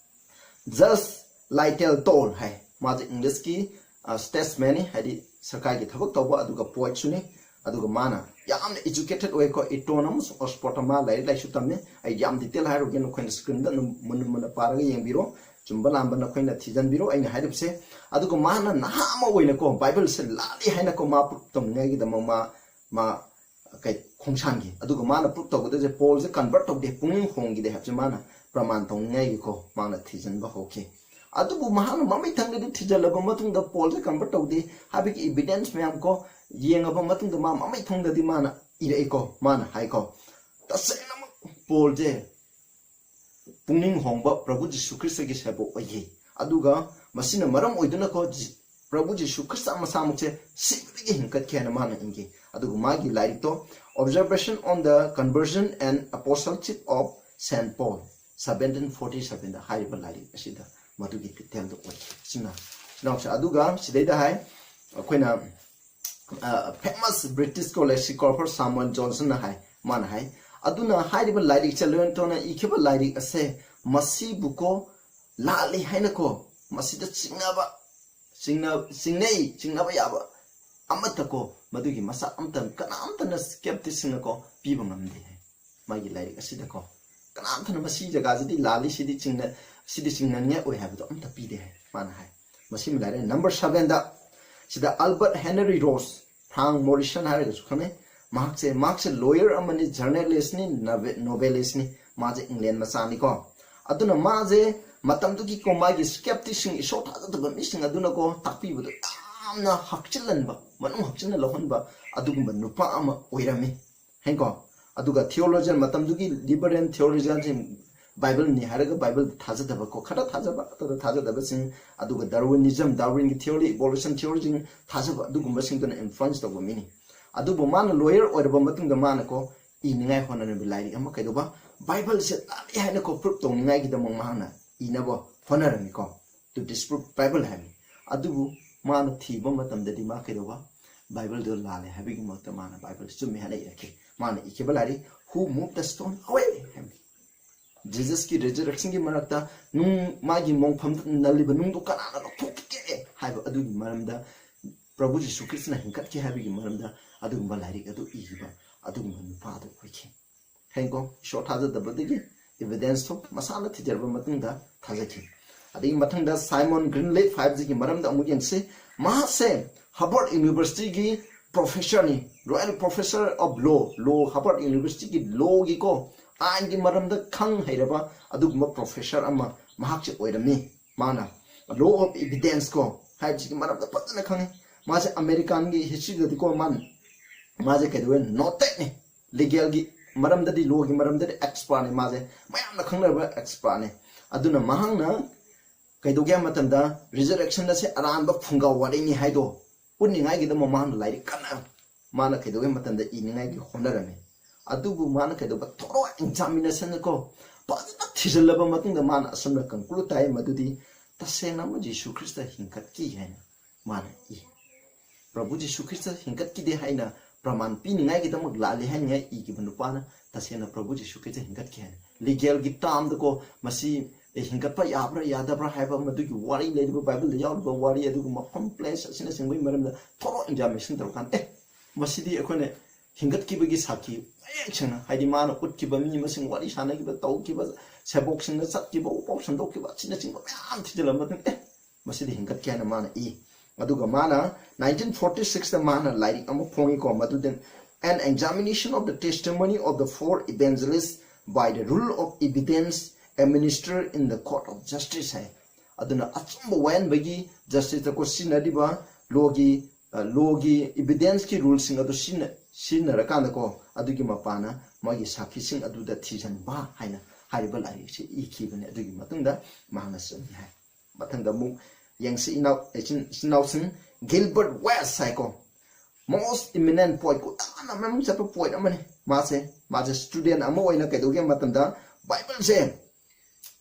ꯖꯁ ꯂꯥꯏꯇꯦꯜ ꯇꯣꯜ ꯍꯥꯏ꯫ ꯃꯥꯁꯦ ꯏꯪꯂꯤꯁꯀꯤ ꯁ꯭ꯇꯦꯠꯁꯃꯦꯟꯅꯤ, ꯍꯥꯏꯗꯤ ꯁꯔꯀꯥꯔꯒꯤ ꯊꯕꯛ ꯇꯧꯕ, ꯑꯗꯨꯒ ꯄꯣꯏꯠꯁꯨꯅꯤ꯫ ꯑꯗꯨꯒ ꯃꯥꯅ ꯌꯥꯝꯅ educated ꯑꯣꯏꯀꯣ, ꯏꯇꯣꯟ ꯑꯃꯁꯨꯡ ꯑꯣꯛꯁꯐꯣꯔꯗꯇ ꯃꯥ ꯂꯥꯏꯔꯤꯛ ꯂꯥꯏꯁꯨ ꯇꯝꯃꯤ꯫ ꯑꯩ ꯌꯥꯝ detail ꯍꯥꯏꯔꯨꯒꯦ, ꯅꯈꯣꯏꯅ screenꯗ ꯑꯗꯨꯝ ꯃꯨꯟꯅ ꯃꯨꯟꯅ ꯄꯥꯔꯒ ꯌꯦꯡꯕꯤꯔꯣ, ꯆꯨꯝꯕ ꯂꯥꯟꯕ ꯅꯈꯣꯏꯅ ꯊꯤꯖꯤꯟꯕꯤꯔꯣ ꯑꯩꯅ ꯍꯥꯏꯔꯤꯕꯁꯦ꯫ ꯑꯗꯨꯒ ꯃꯥꯅ ꯅꯍꯥ ꯑꯃ ꯑꯣꯏꯅꯀꯣ Bibleꯁꯦ ꯂꯥꯜꯂꯤ ꯍꯥꯏꯅꯀꯣ ꯃꯥ prove ꯇꯧꯅꯤꯡꯉꯥꯏꯒꯤꯗꯃꯛ ꯃꯥ ꯃꯥ ꯀꯩ ꯈꯣꯡꯁꯥꯟꯈꯤ꯫ ꯑꯗꯨꯒ ꯃꯥꯅ prove ꯇꯧꯒꯗꯣꯏꯁꯦ ꯄꯣꯜꯁꯦ convert ꯇꯧꯗꯦ, ꯄꯨꯛꯅꯤꯡ ꯍꯣꯡꯈꯤꯗꯦ ꯍꯥꯏꯕꯁꯦ ꯃꯥꯅ ꯄ꯭ꯔꯃꯥꯟ ꯇꯧꯅꯤꯡꯉꯥꯏꯒꯤꯀꯣ ꯃꯥꯅ ꯊꯤꯖꯤꯟꯕ ꯍꯧꯈꯤ꯫ ꯑꯗꯨꯕꯨ ꯃꯍꯥꯛꯅ ꯃꯃꯩꯊꯪꯗꯗꯤ ꯊꯤꯖꯤꯜꯂꯕ ꯃꯇꯨꯡꯗ ꯄꯣꯜꯁꯦ convert ꯇꯧꯗꯦ ꯍꯥꯏꯕꯒꯤ evidence ꯃꯌꯥꯝ ꯀꯣ ꯌꯦꯡꯉꯕ ꯃꯇꯨꯡꯗ ꯃꯥ ꯃꯃꯩꯊꯪꯗꯗꯤ ꯃꯥꯅ ꯏꯔꯛꯏꯀꯣ, ꯃꯥꯅ ꯍꯥꯏꯀꯣ, ꯇꯁꯦꯡꯅꯃꯛ ꯄꯣꯜꯁꯦ ꯄꯨꯛꯅꯤꯡ ꯍꯣꯡꯕ ꯄ꯭ꯔꯚꯨ ꯖꯤꯁꯨ ꯈ꯭ꯔꯤꯁꯇꯒꯤ ꯁꯦꯕꯣꯛ ꯑꯣꯏꯈꯤ꯫ ꯑꯗꯨꯒ ꯃꯁꯤꯅ ꯃꯔꯝ ꯑꯣꯏꯗꯨꯅꯀꯣ ꯖꯤ- ꯄ꯭ꯔꯚꯨ ꯖꯤꯁꯨ ꯈ꯭ꯔꯤꯁꯇ ꯃꯁꯥꯃꯛꯁꯦ ꯁꯤꯕꯗꯒꯤ ꯍꯤꯡꯒꯠꯈꯤ ꯍꯥꯏꯅ ꯃꯥꯅ ꯏꯟꯈꯤ꯫ ꯑꯗꯨꯒ ꯃꯥꯒꯤ ꯂꯥꯏꯔꯤꯛꯇꯣ Observation on the Conversion and Apostleship of Saint Paul, seventeen forty sevenꯗ ꯍꯥꯏꯔꯤꯕ ꯂꯥꯏꯔꯤꯛ ꯑꯁꯤꯗ ꯃꯗꯨꯒꯤ detailꯗꯣ ꯑꯣꯏꯈꯤ꯫ ꯑꯁꯤꯅ ꯁꯤꯅ ꯑꯗꯨꯒ ꯁꯤꯗꯩꯗ ꯍꯥꯏ ꯑꯩꯈꯣꯏꯅ famous British scholar Samuel Johnsonꯅ ꯍꯥꯏ, ꯃꯥꯅ ꯍꯥꯏ, ꯑꯗꯨꯅ ꯍꯥꯏꯔꯤꯕ ꯂꯥꯏꯔꯤꯛꯁꯦ, ꯂꯤꯑꯣꯟꯇꯣꯅ ꯏꯈꯤꯕ ꯂꯥꯏꯔꯤꯛ ꯑꯁꯦ ꯃꯁꯤꯕꯨꯀꯣ ꯂꯥꯜꯂꯤ ꯍꯥꯏꯅꯀꯣ ꯃꯁꯤꯗ ꯆꯤꯡꯅꯕ ꯆꯤꯡꯅ ꯆꯤꯡꯅꯩ ꯆꯤꯡꯅꯕ ꯌꯥꯕ ꯑꯃꯠꯇꯀꯣ ꯃꯗꯨꯒꯤ ꯃꯁꯛ ꯑꯃꯠꯇ ꯀꯅꯥꯝꯇꯅ skepticꯁꯤꯡꯅꯀꯣ ꯄꯤꯕ ꯉꯝꯗꯦ ꯍꯥꯏ꯫ ꯃꯥꯒꯤ ꯂꯥꯏꯔꯤꯛ ꯑꯁꯤꯗꯀꯣ ꯀꯅꯥꯝꯇꯅ ꯃꯁꯤ ꯖꯒꯥꯁꯤꯗꯤ ꯂꯥꯜꯂꯤ, ꯁꯤꯗꯤ ꯆꯤꯡꯅ ꯁꯤꯗꯤ ꯆꯤꯡꯅꯅꯤꯡꯉꯥꯏ ꯑꯣꯏ ꯍꯥꯏꯕꯗꯣ ꯑꯝꯇ ꯄꯤꯗꯦ ꯍꯥꯏ꯫ ꯃꯥꯅ ꯍꯥꯏ ꯃꯁꯤꯃ ꯂꯩꯔꯦ꯫ Number sevenꯗ ꯁꯤꯗ Albert Henry Ross, Frank Morrison ꯍꯥꯏꯔꯒꯁꯨ ꯈꯪꯅꯩ꯫ ꯃꯍꯥꯛꯁꯦ ꯃꯍꯥꯛꯁꯦ lawyer ꯑꯃꯅꯤ, journalistꯅꯤ, novelistꯅꯤ꯫ ꯃꯥꯁꯦ England ꯃꯆꯥꯅꯤꯀꯣ꯫ ꯑꯗꯨꯅ ꯃꯥꯁꯦ ꯃꯇꯝꯗꯨꯒꯤꯀꯣ ꯃꯥꯒꯤ skepticꯁꯤꯡ, ꯏꯁꯣꯔ ꯊꯥꯖꯗꯕ ꯃꯤꯁꯤꯡ ꯑꯗꯨꯅꯀꯣ ꯇꯥꯛꯄꯤꯕꯗꯣ ꯌꯥꯝꯅ ꯍꯛꯆꯤꯜꯍꯟꯕ, ꯃꯅꯨꯡ ꯍꯛꯆꯤꯟꯅ ꯂꯧꯍꯟꯕ ꯑꯗꯨꯒꯨꯝꯕ ꯅꯨꯄꯥ ꯑꯃ ꯑꯣꯏꯔꯝꯃꯤ ꯍꯥꯏꯀꯣ꯫ ꯑꯗꯨꯒ theologian, ꯃꯇꯝꯗꯨꯒꯤ liberal theologianꯁꯤꯡ, Bibleꯅꯤ ꯍꯥꯏꯔꯒ Bibleꯗ ꯊꯥꯖꯗꯕꯀꯣ, ꯈꯔ ꯊꯥꯖꯕ, ꯑꯇꯣꯞꯄ ꯊꯥꯖꯗꯕꯁꯤꯡ, ꯑꯗꯨꯒ Darwinism, Darwinꯒꯤ theory, evolution theoryꯁꯤꯡ ꯊꯥꯖꯕ, ꯑꯗꯨꯒꯨꯝꯕꯁꯤꯡꯗꯨꯅ influence ꯇꯧꯕ ꯃꯤꯅꯤ꯫ ꯑꯗꯨꯕꯨ ꯃꯥꯅ lawyer ꯑꯣꯏꯔꯕ ꯃꯇꯨꯡꯗ ꯃꯥꯅꯀꯣ ꯏꯅꯤꯡꯉꯥꯏ ꯍꯣꯠꯅꯔꯝꯃꯤ ꯂꯥꯏꯔꯤꯛ ꯑꯃ, ꯀꯩꯗꯧꯕ, Bibleꯁꯦ ꯂꯥꯜꯂꯤ ꯍꯥꯏꯅꯀꯣ prove ꯇꯧꯅꯤꯡꯉꯥꯏꯒꯤꯗꯃꯛ ꯃꯍꯥꯛꯅ ꯏꯅꯕ ꯍꯣꯠꯅꯔꯝꯃꯤꯀꯣ꯫ To disprove Bible ꯍꯥꯏꯕꯅꯤ꯫ ꯑꯗꯨꯕꯨ ꯃꯥꯅ ꯊꯤꯕ ꯃꯇꯝꯗꯗꯤ ꯃꯥ ꯀꯩꯗꯧꯕ, Bibleꯗꯣ ꯂꯥꯜꯂꯦ ꯍꯥꯏꯕꯒꯤ ꯃꯍꯨꯠꯇ ꯃꯥꯅ Bible ꯆꯨꯝꯃꯦ ꯍꯥꯏꯅ ꯏꯔꯛꯈꯤ꯫ ꯃꯥꯅ ꯏꯈꯤꯕ ꯂꯥꯏꯔꯤꯛ Who Moved the Stone Away ꯍꯥꯏꯕꯅꯤ꯫ Jesusꯀꯤ resurrectionꯒꯤ ꯃꯔꯛꯇ ꯅꯨꯡ, ꯃꯥꯒꯤ ꯃꯣꯡꯐꯝꯗ ꯅꯜꯂꯤꯕ ꯅꯨꯡꯗꯣ ꯀꯅꯥꯅ ꯂꯧꯊꯣꯛꯈꯤꯒꯦ ꯍꯥꯏꯕ ꯑꯗꯨꯒꯤ ꯃꯔꯝꯗ, ꯄ꯭ꯔꯚꯨ ꯖꯤꯁꯨ ꯈ꯭ꯔꯤꯁꯇꯅ ꯍꯤꯡꯒꯠꯈꯤ ꯍꯥꯏꯕꯒꯤ ꯃꯔꯝꯗ ꯑꯗꯨꯒꯨꯝꯕ ꯂꯥꯏꯔꯤꯛ ꯑꯗꯨ ꯏꯈꯤꯕ ꯑꯗꯨꯒꯨꯝꯕ ꯅꯨꯄꯥ ꯑꯗꯨ ꯑꯣꯏꯈꯤ꯫ ꯍꯌꯦꯡꯀꯣ, ꯏꯁꯣꯔ ꯊꯥꯖꯗꯕꯗꯒꯤ evidence ꯇꯣ ꯃꯁꯥꯅ ꯊꯤꯖꯔꯕ ꯃꯇꯨꯡꯗ ꯊꯥꯖꯈꯤ꯫ ꯑꯗꯒꯤ ꯃꯊꯪꯗ Simon Greenleaf ꯍꯥꯏꯕꯁꯤꯒꯤ ꯃꯔꯝꯗ ꯑꯃꯨꯛ ꯌꯦꯡꯁꯤ꯫ ꯃꯍꯥꯛꯁꯦ Harvard University ꯒꯤ professor ꯅꯤ, Royal Professor of Law, Law, Harvard University ꯒꯤ law ꯒꯤꯀꯣ, ꯑꯥꯏꯟꯒꯤ ꯃꯔꯝꯗ ꯈꯪ ꯍꯩꯔꯕ ꯑꯗꯨꯒꯨꯝꯕ professor ꯑꯃ ꯃꯍꯥꯛꯁꯦ ꯑꯣꯏꯔꯝꯃꯤ꯫ ꯃꯥꯅ law of evidence ꯀꯣ ꯍꯥꯏꯕꯁꯤꯒꯤ ꯃꯔꯝꯗ ꯐꯖꯅ ꯈꯪꯉꯤ꯫ ꯃꯥꯁꯦ American ꯒꯤ history ꯗꯗꯤꯀꯣ ꯃꯥꯅ, ꯃꯥꯁꯦ ꯀꯩꯗꯧꯋꯦ, noted ꯅꯤ꯫ Legal ꯒꯤ ꯃꯔꯝꯗꯗꯤ, law ꯒꯤ ꯃꯔꯝꯗꯗꯤ expert ꯅꯤ ꯃꯥꯁꯦ, ꯃꯌꯥꯝꯅ ꯈꯪꯅꯔꯕ expert ꯅꯤ꯫ ꯑꯗꯨꯅ ꯃꯍꯥꯛꯅ ꯀꯩꯗꯧꯒꯦ ꯍꯥꯏꯕ ꯃꯇꯝꯗ resurrection ꯑꯁꯦ ꯑꯔꯥꯟꯕ ꯐꯨꯡꯒꯥ ꯋꯥꯔꯤꯅꯤ ꯍꯥꯏꯗꯣ ꯎꯠꯅꯤꯡꯉꯥꯏꯒꯤꯗꯃꯛ ꯃꯥꯅ ꯂꯥꯏꯔꯤꯛ ꯀꯟꯅ, ꯃꯥꯅ ꯀꯩꯗꯧꯒꯦ ꯍꯥꯏꯕ ꯃꯇꯝꯗ ꯏꯅꯤꯡꯉꯥꯏꯒꯤ ꯍꯣꯠꯅꯔꯝꯃꯤ꯫ ꯑꯗꯨꯕꯨ ꯃꯥꯅ ꯀꯩꯗꯧꯕ, thorough examination ꯀꯣ, ꯐꯖꯅ ꯊꯤꯖꯤꯜꯂꯕ ꯃꯇꯨꯡꯗ ꯃꯥꯅ ꯑꯁꯨꯝꯅ conclude ꯇꯥꯏ, ꯃꯗꯨꯗꯤ ꯇꯁꯦꯡꯅ ꯑꯃ ꯖꯤꯁꯨ ꯈ꯭ꯔꯤꯁꯇ ꯍꯤꯡꯒꯠꯈꯤ ꯍꯥꯏꯅ ꯃꯥꯅ ꯏ꯫ ꯄ꯭ꯔꯚꯨ ꯖꯤꯁꯨ ꯈ꯭ꯔꯤꯁꯇ ꯍꯤꯡꯒꯠꯈꯤꯗꯦ ꯍꯥꯏꯅ ꯄ꯭ꯔꯃꯥꯟ ꯄꯤꯅꯤꯡꯉꯥꯏꯒꯤꯗꯃꯛ ꯂꯥꯜꯂꯦ ꯍꯥꯏꯅꯤꯡꯉꯥꯏ ꯏꯈꯤꯕ ꯅꯨꯄꯥꯅ ꯇꯁꯦꯡꯅ ꯄ꯭ꯔꯚꯨ ꯖꯤꯁꯨ ꯈ꯭ꯔꯤꯁꯇ ꯍꯤꯡꯒꯠꯈꯤ ꯍꯥꯏꯅ꯫ Legal ꯒꯤ term ꯗꯀꯣ, ꯃꯁꯤ ꯍꯤꯡꯒꯠꯄ ꯌꯥꯕ꯭ꯔꯥ ꯌꯥꯗꯕ꯭ꯔꯥ ꯍꯥꯏꯕ ꯃꯗꯨꯒꯤ ꯋꯥꯔꯤ ꯂꯩꯔꯤꯕ, Bible ꯗ ꯌꯥꯎꯔꯤꯕ ꯋꯥꯔꯤ ꯑꯗꯨꯒꯨꯝꯕ ꯃꯐꯝ, place ꯑꯁꯤꯅꯆꯤꯡꯕꯒꯤ ꯃꯔꯝꯗ thorough examination ꯇꯧꯔꯀꯥꯟꯗ, ꯑꯦ, ꯃꯁꯤꯗꯤ ꯑꯩꯈꯣꯏꯅ ꯍꯤꯡꯒꯠꯈꯤꯕꯒꯤ ꯁꯥꯈꯤ ꯃꯌꯦꯛ ꯁꯦꯡꯅ, ꯍꯥꯏꯗꯤ ꯃꯥꯅ ꯎꯠꯈꯤꯕ, ꯃꯤ ꯃꯁꯤꯡ ꯋꯥꯔꯤ ꯁꯥꯟꯅꯈꯤꯕ, ꯇꯧꯈꯤꯕ, ꯁꯦꯕꯣꯛꯁꯤꯡꯅ ꯆꯠꯈꯤꯕ, ꯎꯄꯥꯎ ꯁꯟꯗꯣꯛꯈꯤꯕ, ꯑꯁꯤꯅꯆꯤꯡꯕ ꯃꯌꯥꯝ ꯊꯤꯖꯤꯜꯂꯕ ꯃꯇꯨꯡꯗ, ꯑꯦ, ꯃꯁꯤꯗꯤ ꯍꯤꯡꯒꯠꯈꯤ ꯍꯥꯏꯅ ꯃꯥꯅ ꯏ꯫ ꯑꯗꯨꯒ ꯃꯥꯅ nineteen forty six ꯇ ꯃꯥꯅ ꯂꯥꯏꯔꯤꯛ ꯑꯃ ꯐꯣꯡꯉꯤꯀꯣ, ꯃꯗꯨꯗ An Examination of the Testimony of the Four Evangelists by the Rule of Evidence Administered in the Court of Justice ꯍꯥꯏ꯫ ꯑꯗꯨꯅ ꯑꯆꯨꯝꯕ ꯋꯥꯌꯦꯟꯕꯒꯤ justice ꯇꯀꯣ ꯁꯤꯖꯤꯟꯅꯔꯤꯕ law ꯒꯤ, ꯑ, law ꯒꯤ evidence ꯀꯤ rule ꯁꯤꯡ ꯑꯗꯨ ꯁꯤꯖꯤꯟꯅ-, ꯁꯤꯖꯤꯟꯅꯔꯀꯥꯟꯗꯀꯣ, ꯑꯗꯨꯒꯤ ꯃꯄꯥꯟꯅ ꯃꯥꯒꯤ ꯁꯥꯈꯤꯁꯤꯡ ꯑꯗꯨꯗ ꯊꯤꯖꯤꯟꯕ ꯍꯥꯏꯅ ꯍꯥꯏꯔꯤꯕ ꯂꯥꯏꯔꯤꯛꯁꯤ ꯏꯈꯤꯕꯅꯤ꯫ ꯑꯗꯨꯒꯤ ꯃꯇꯨꯡꯗ ꯃꯍꯥꯛꯅ ꯆꯨꯝꯃꯤ ꯍꯥꯏ꯫ ꯃꯊꯪꯗ ꯑꯃꯨꯛ ꯌꯦꯡꯁꯤ, ꯏꯅꯥꯎ-, ꯏꯆꯤꯟ-, ꯏꯆꯤꯟ ꯏꯅꯥꯎꯁꯤꯡ, Gilbert West ꯍꯥꯏꯀꯣ, most eminent poet, ꯈꯨꯗꯥꯅ ꯃꯃꯤꯡ ꯆꯠꯄ poet ꯑꯃꯅꯤ꯫ ꯃꯥꯁꯦ, ꯃꯥꯁꯦ student ꯑꯃ ꯑꯣꯏꯅ ꯀꯩꯗꯧꯒꯦ ꯍꯥꯏꯕ ꯃꯇꯝꯗ, Bible ꯁꯦ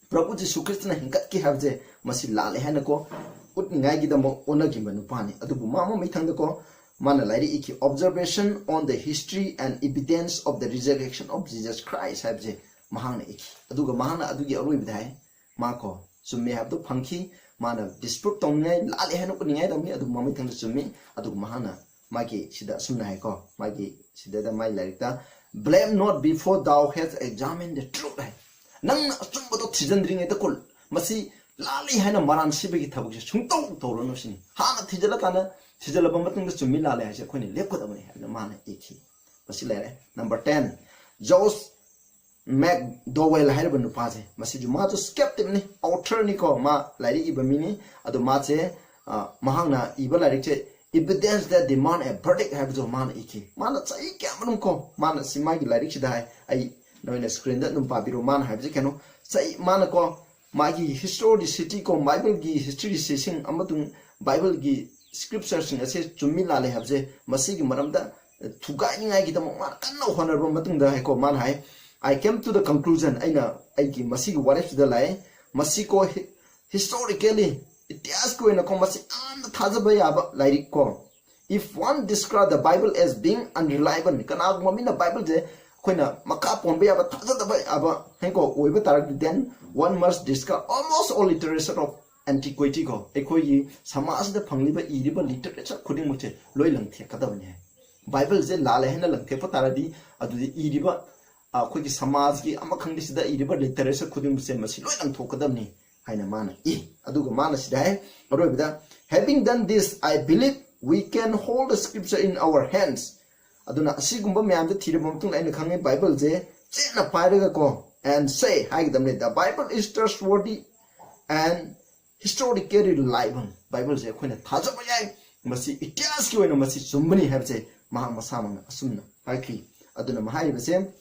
ꯄ꯭ꯔꯚꯨ ꯖꯤꯁꯨ ꯈ꯭ꯔꯤꯁꯇꯅ ꯍꯤꯡꯒꯠꯈꯤ ꯍꯥꯏꯕꯁꯦ ꯃꯁꯤ ꯂꯥꯜꯂꯦ ꯍꯥꯏꯅꯀꯣ ꯎꯠꯅꯤꯡꯉꯥꯏꯒꯤꯗꯃꯛ ꯑꯣꯟꯅꯈꯤꯕ ꯅꯨꯄꯥꯅꯤ꯫ ꯑꯗꯨꯕꯨ ꯃꯥ ꯃꯃꯩꯊꯪꯗꯀꯣ ꯃꯥꯅ ꯂꯥꯏꯔꯤꯛ ꯏꯈꯤ, Observation on the History and Evidence of the Resurrection of Jesus Christ ꯍꯥꯏꯕꯁꯦ ꯃꯍꯥꯛꯅ ꯏꯈꯤ꯫ ꯑꯗꯨꯒ ꯃꯍꯥꯛꯅ ꯑꯗꯨꯒꯤ ꯑꯔꯣꯏꯕꯗ ꯍꯥꯏ, ꯃꯥ ꯀꯣ ꯆꯨꯝꯃꯦ ꯍꯥꯏꯕꯗꯨ ꯐꯪꯈꯤ꯫ ꯃꯥꯅ disprove ꯇꯧꯅꯤꯡꯉꯥꯏ, ꯂꯥꯜꯂꯦ ꯍꯥꯏꯅ ꯎꯠꯅꯤꯡꯉꯥꯏ ꯇꯧꯅꯤ, ꯑꯗꯨꯕꯨ ꯃꯃꯩꯊꯪꯗ ꯆꯨꯝꯃꯤ꯫ ꯑꯗꯨꯒ ꯃꯍꯥꯛꯅ ꯃꯥꯒꯤ ꯁꯤꯗ ꯑꯁꯨꯝꯅ ꯍꯥꯏꯀꯣ, ꯃꯥꯒꯤ ꯁꯤꯗꯗ ꯃꯥꯒꯤ ꯂꯥꯏꯔꯤꯛꯇ, "Blame not before thou hast examined the truth" ꯍꯥꯏ꯫ ꯅꯪꯅ ꯑꯆꯨꯝꯕꯗꯣ ꯊꯤꯖꯤꯟꯗ꯭ꯔꯤꯉꯩꯗ ꯀꯣ, ꯃꯁꯤ ꯂꯥꯜꯂꯤ ꯍꯥꯏꯅ ꯃꯔꯥꯟ ꯁꯤꯕꯒꯤ ꯊꯕꯛꯁꯦ ꯁꯨꯡꯇꯧ ꯇꯧꯔꯨꯅꯨ ꯁꯤꯅꯤ꯫ ꯍꯥꯟꯅ ꯊꯤꯖꯤꯜꯂꯀꯥꯟꯗ, ꯊꯤꯖꯤꯜꯂꯕ ꯃꯇꯨꯡꯗ ꯆꯨꯝꯃꯤ ꯂꯥꯜꯂꯤ ꯍꯥꯏꯁꯦ ꯑꯩꯈꯣꯏꯅ ꯂꯦꯞꯀꯗꯕꯅꯤ ꯍꯥꯏꯅ ꯃꯥꯅ ꯏꯈꯤ꯫ ꯃꯁꯤ ꯂꯩꯔꯦ꯫ Number ten, Josh McDowell ꯍꯥꯏꯔꯤꯕ ꯅꯨꯄꯥꯁꯦ, ꯃꯁꯤꯁꯨ ꯃꯥꯁꯨ skepticꯅꯤ, authorꯅꯤꯀꯣ, ꯃꯥ ꯂꯥꯏꯔꯤꯛ ꯏꯕ ꯃꯤꯅꯤ꯫ ꯑꯗꯣ ꯃꯥꯁꯦ, ꯑ, ꯃꯍꯥꯛꯅ ꯏꯕ ꯂꯥꯏꯔꯤꯛꯁꯦ Evidence That Demand a Verdict ꯍꯥꯏꯕꯗꯣ ꯃꯥꯅ ꯏꯈꯤ꯫ ꯃꯥꯅ ꯆꯍꯤ ꯀꯌꯥ ꯃꯅꯨꯡ ꯀꯣ, ꯃꯥꯅ ꯁꯤ ꯃꯥꯒꯤ ꯂꯥꯏꯔꯤꯛꯁꯤꯗ ꯍꯥꯏ, ꯑꯩ ꯅꯣꯏꯅ screenꯗ ꯑꯗꯨꯝ ꯄꯥꯕꯤꯔꯣ꯫ ꯃꯥꯅ ꯍꯥꯏꯕꯁꯦ ꯀꯩꯅꯣ, ꯆꯍꯤ, ꯃꯥꯅ ꯀꯣ, ꯃꯥꯒꯤ historicity ꯀꯣ, Bibleꯒꯤ historyꯁꯤꯡ ꯑꯃꯁꯨꯡ Bibleꯒꯤ scriptureꯁꯤꯡ ꯑꯁꯦ ꯆꯨꯝꯃꯤ ꯂꯥꯜꯂꯤ ꯍꯥꯏꯕꯁꯦ, ꯃꯁꯤꯒꯤ ꯃꯔꯝꯗ ꯊꯨꯒꯥꯏꯅꯤꯡꯉꯥꯏꯒꯤꯗꯃꯛ ꯃꯥꯅ ꯀꯟꯅ ꯍꯣꯠꯅꯔꯕ ꯃꯇꯨꯡꯗ ꯍꯥꯏꯀꯣ, ꯃꯥꯅ ꯍꯥꯏ, "I came to the conclusion", ꯑꯩꯅ ꯑꯩꯒꯤ ꯃꯁꯤꯒꯤ ꯋꯥꯔꯦꯞꯁꯤꯗ ꯂꯥꯛꯑꯦ, ꯃꯁꯤ ꯀꯣ, ꯍꯤ-, historically, ꯏꯇꯤꯍꯥꯁꯀꯤ ꯑꯣꯏꯅ ꯀꯣ, ꯃꯁꯤ ꯌꯥꯝꯅ ꯊꯥꯖꯕ ꯌꯥꯕ ꯂꯥꯏꯔꯤꯛ ꯀꯣ, "If one discard the Bible as being unreliable", ꯀꯅꯥꯒꯨꯝꯕ ꯃꯤꯅ ꯕꯥꯏꯕꯜꯁꯦ ꯑꯩꯈꯣꯏꯅ ꯃꯈꯥ ꯄꯣꯟꯕ ꯌꯥꯕ, ꯊꯥꯖꯗꯕ ꯌꯥꯕ ꯍꯥꯏꯀꯣ ꯑꯣꯏꯕ ꯇꯥꯔꯒꯗꯤ, "then one must discard almost all literature of antiquity" ꯀꯣ, ꯑꯩꯈꯣꯏꯒꯤ ꯁꯃꯥꯖꯁꯤꯗ ꯐꯪꯂꯤꯕ ꯏꯔꯤꯕ literature ꯈꯨꯗꯤꯡꯃꯛꯁꯦ ꯂꯣꯏ ꯂꯪꯊꯦꯛꯀꯗꯕꯅꯤ ꯍꯥꯏ꯫ ꯕꯥꯏꯕꯜꯁꯦ ꯂꯥꯜꯂꯦ ꯍꯥꯏꯅ ꯂꯪꯊꯦꯛꯄ ꯇꯥꯔꯗꯤ, ꯑꯗꯨꯗꯤ ꯏꯔꯤꯕ, ꯑ, ꯑꯩꯈꯣꯏꯒꯤ ꯁꯃꯥꯖꯒꯤ ꯑꯃ ꯈꯪꯗꯦ ꯁꯤꯗ ꯏꯔꯤꯕ literature ꯈꯨꯗꯤꯡꯃꯛꯁꯦ ꯃꯁꯤ ꯂꯣꯏ ꯂꯪꯊꯣꯛꯀꯗꯕꯅꯤ ꯍꯥꯏꯅ ꯃꯥꯅ ꯏ꯫ ꯑꯗꯨꯒ ꯃꯥꯅ ꯁꯤꯗ ꯍꯥꯏ, ꯑꯔꯣꯏꯕꯗ, "Having done this, I believe we can hold the scripture in our hands." ꯑꯗꯨꯅ ꯑꯁꯤꯒꯨꯝꯕ ꯃꯌꯥꯝꯗ ꯊꯤꯔꯕ ꯃꯇꯨꯡꯗ ꯑꯩꯅ ꯈꯪꯉꯦ ꯕꯥꯏꯕꯜꯁꯦ ꯆꯦꯠꯅ ꯄꯥꯏꯔꯒ ꯀꯣ, "and say" ꯍꯥꯏꯒꯗꯕꯅꯤ, "The Bible is trustworthy and historically reliable." ꯕꯥꯏꯕꯜꯁꯦ ꯑꯩꯈꯣꯏꯅ ꯊꯥꯖꯕ ꯌꯥꯏ, ꯃꯁꯤ ꯏꯇꯤꯍꯥꯁꯀꯤ ꯑꯣꯏꯅ ꯃꯁꯤ ꯆꯨꯝꯕꯅꯤ ꯍꯥꯏꯕꯁꯦ ꯃꯍꯥꯛ ꯃꯁꯥꯃꯛꯅ ꯑꯁꯨꯝꯅ ꯍꯥꯏꯈꯤ꯫ ꯑꯗꯨꯅ ꯃꯍꯥꯏꯔꯤꯕꯁꯦ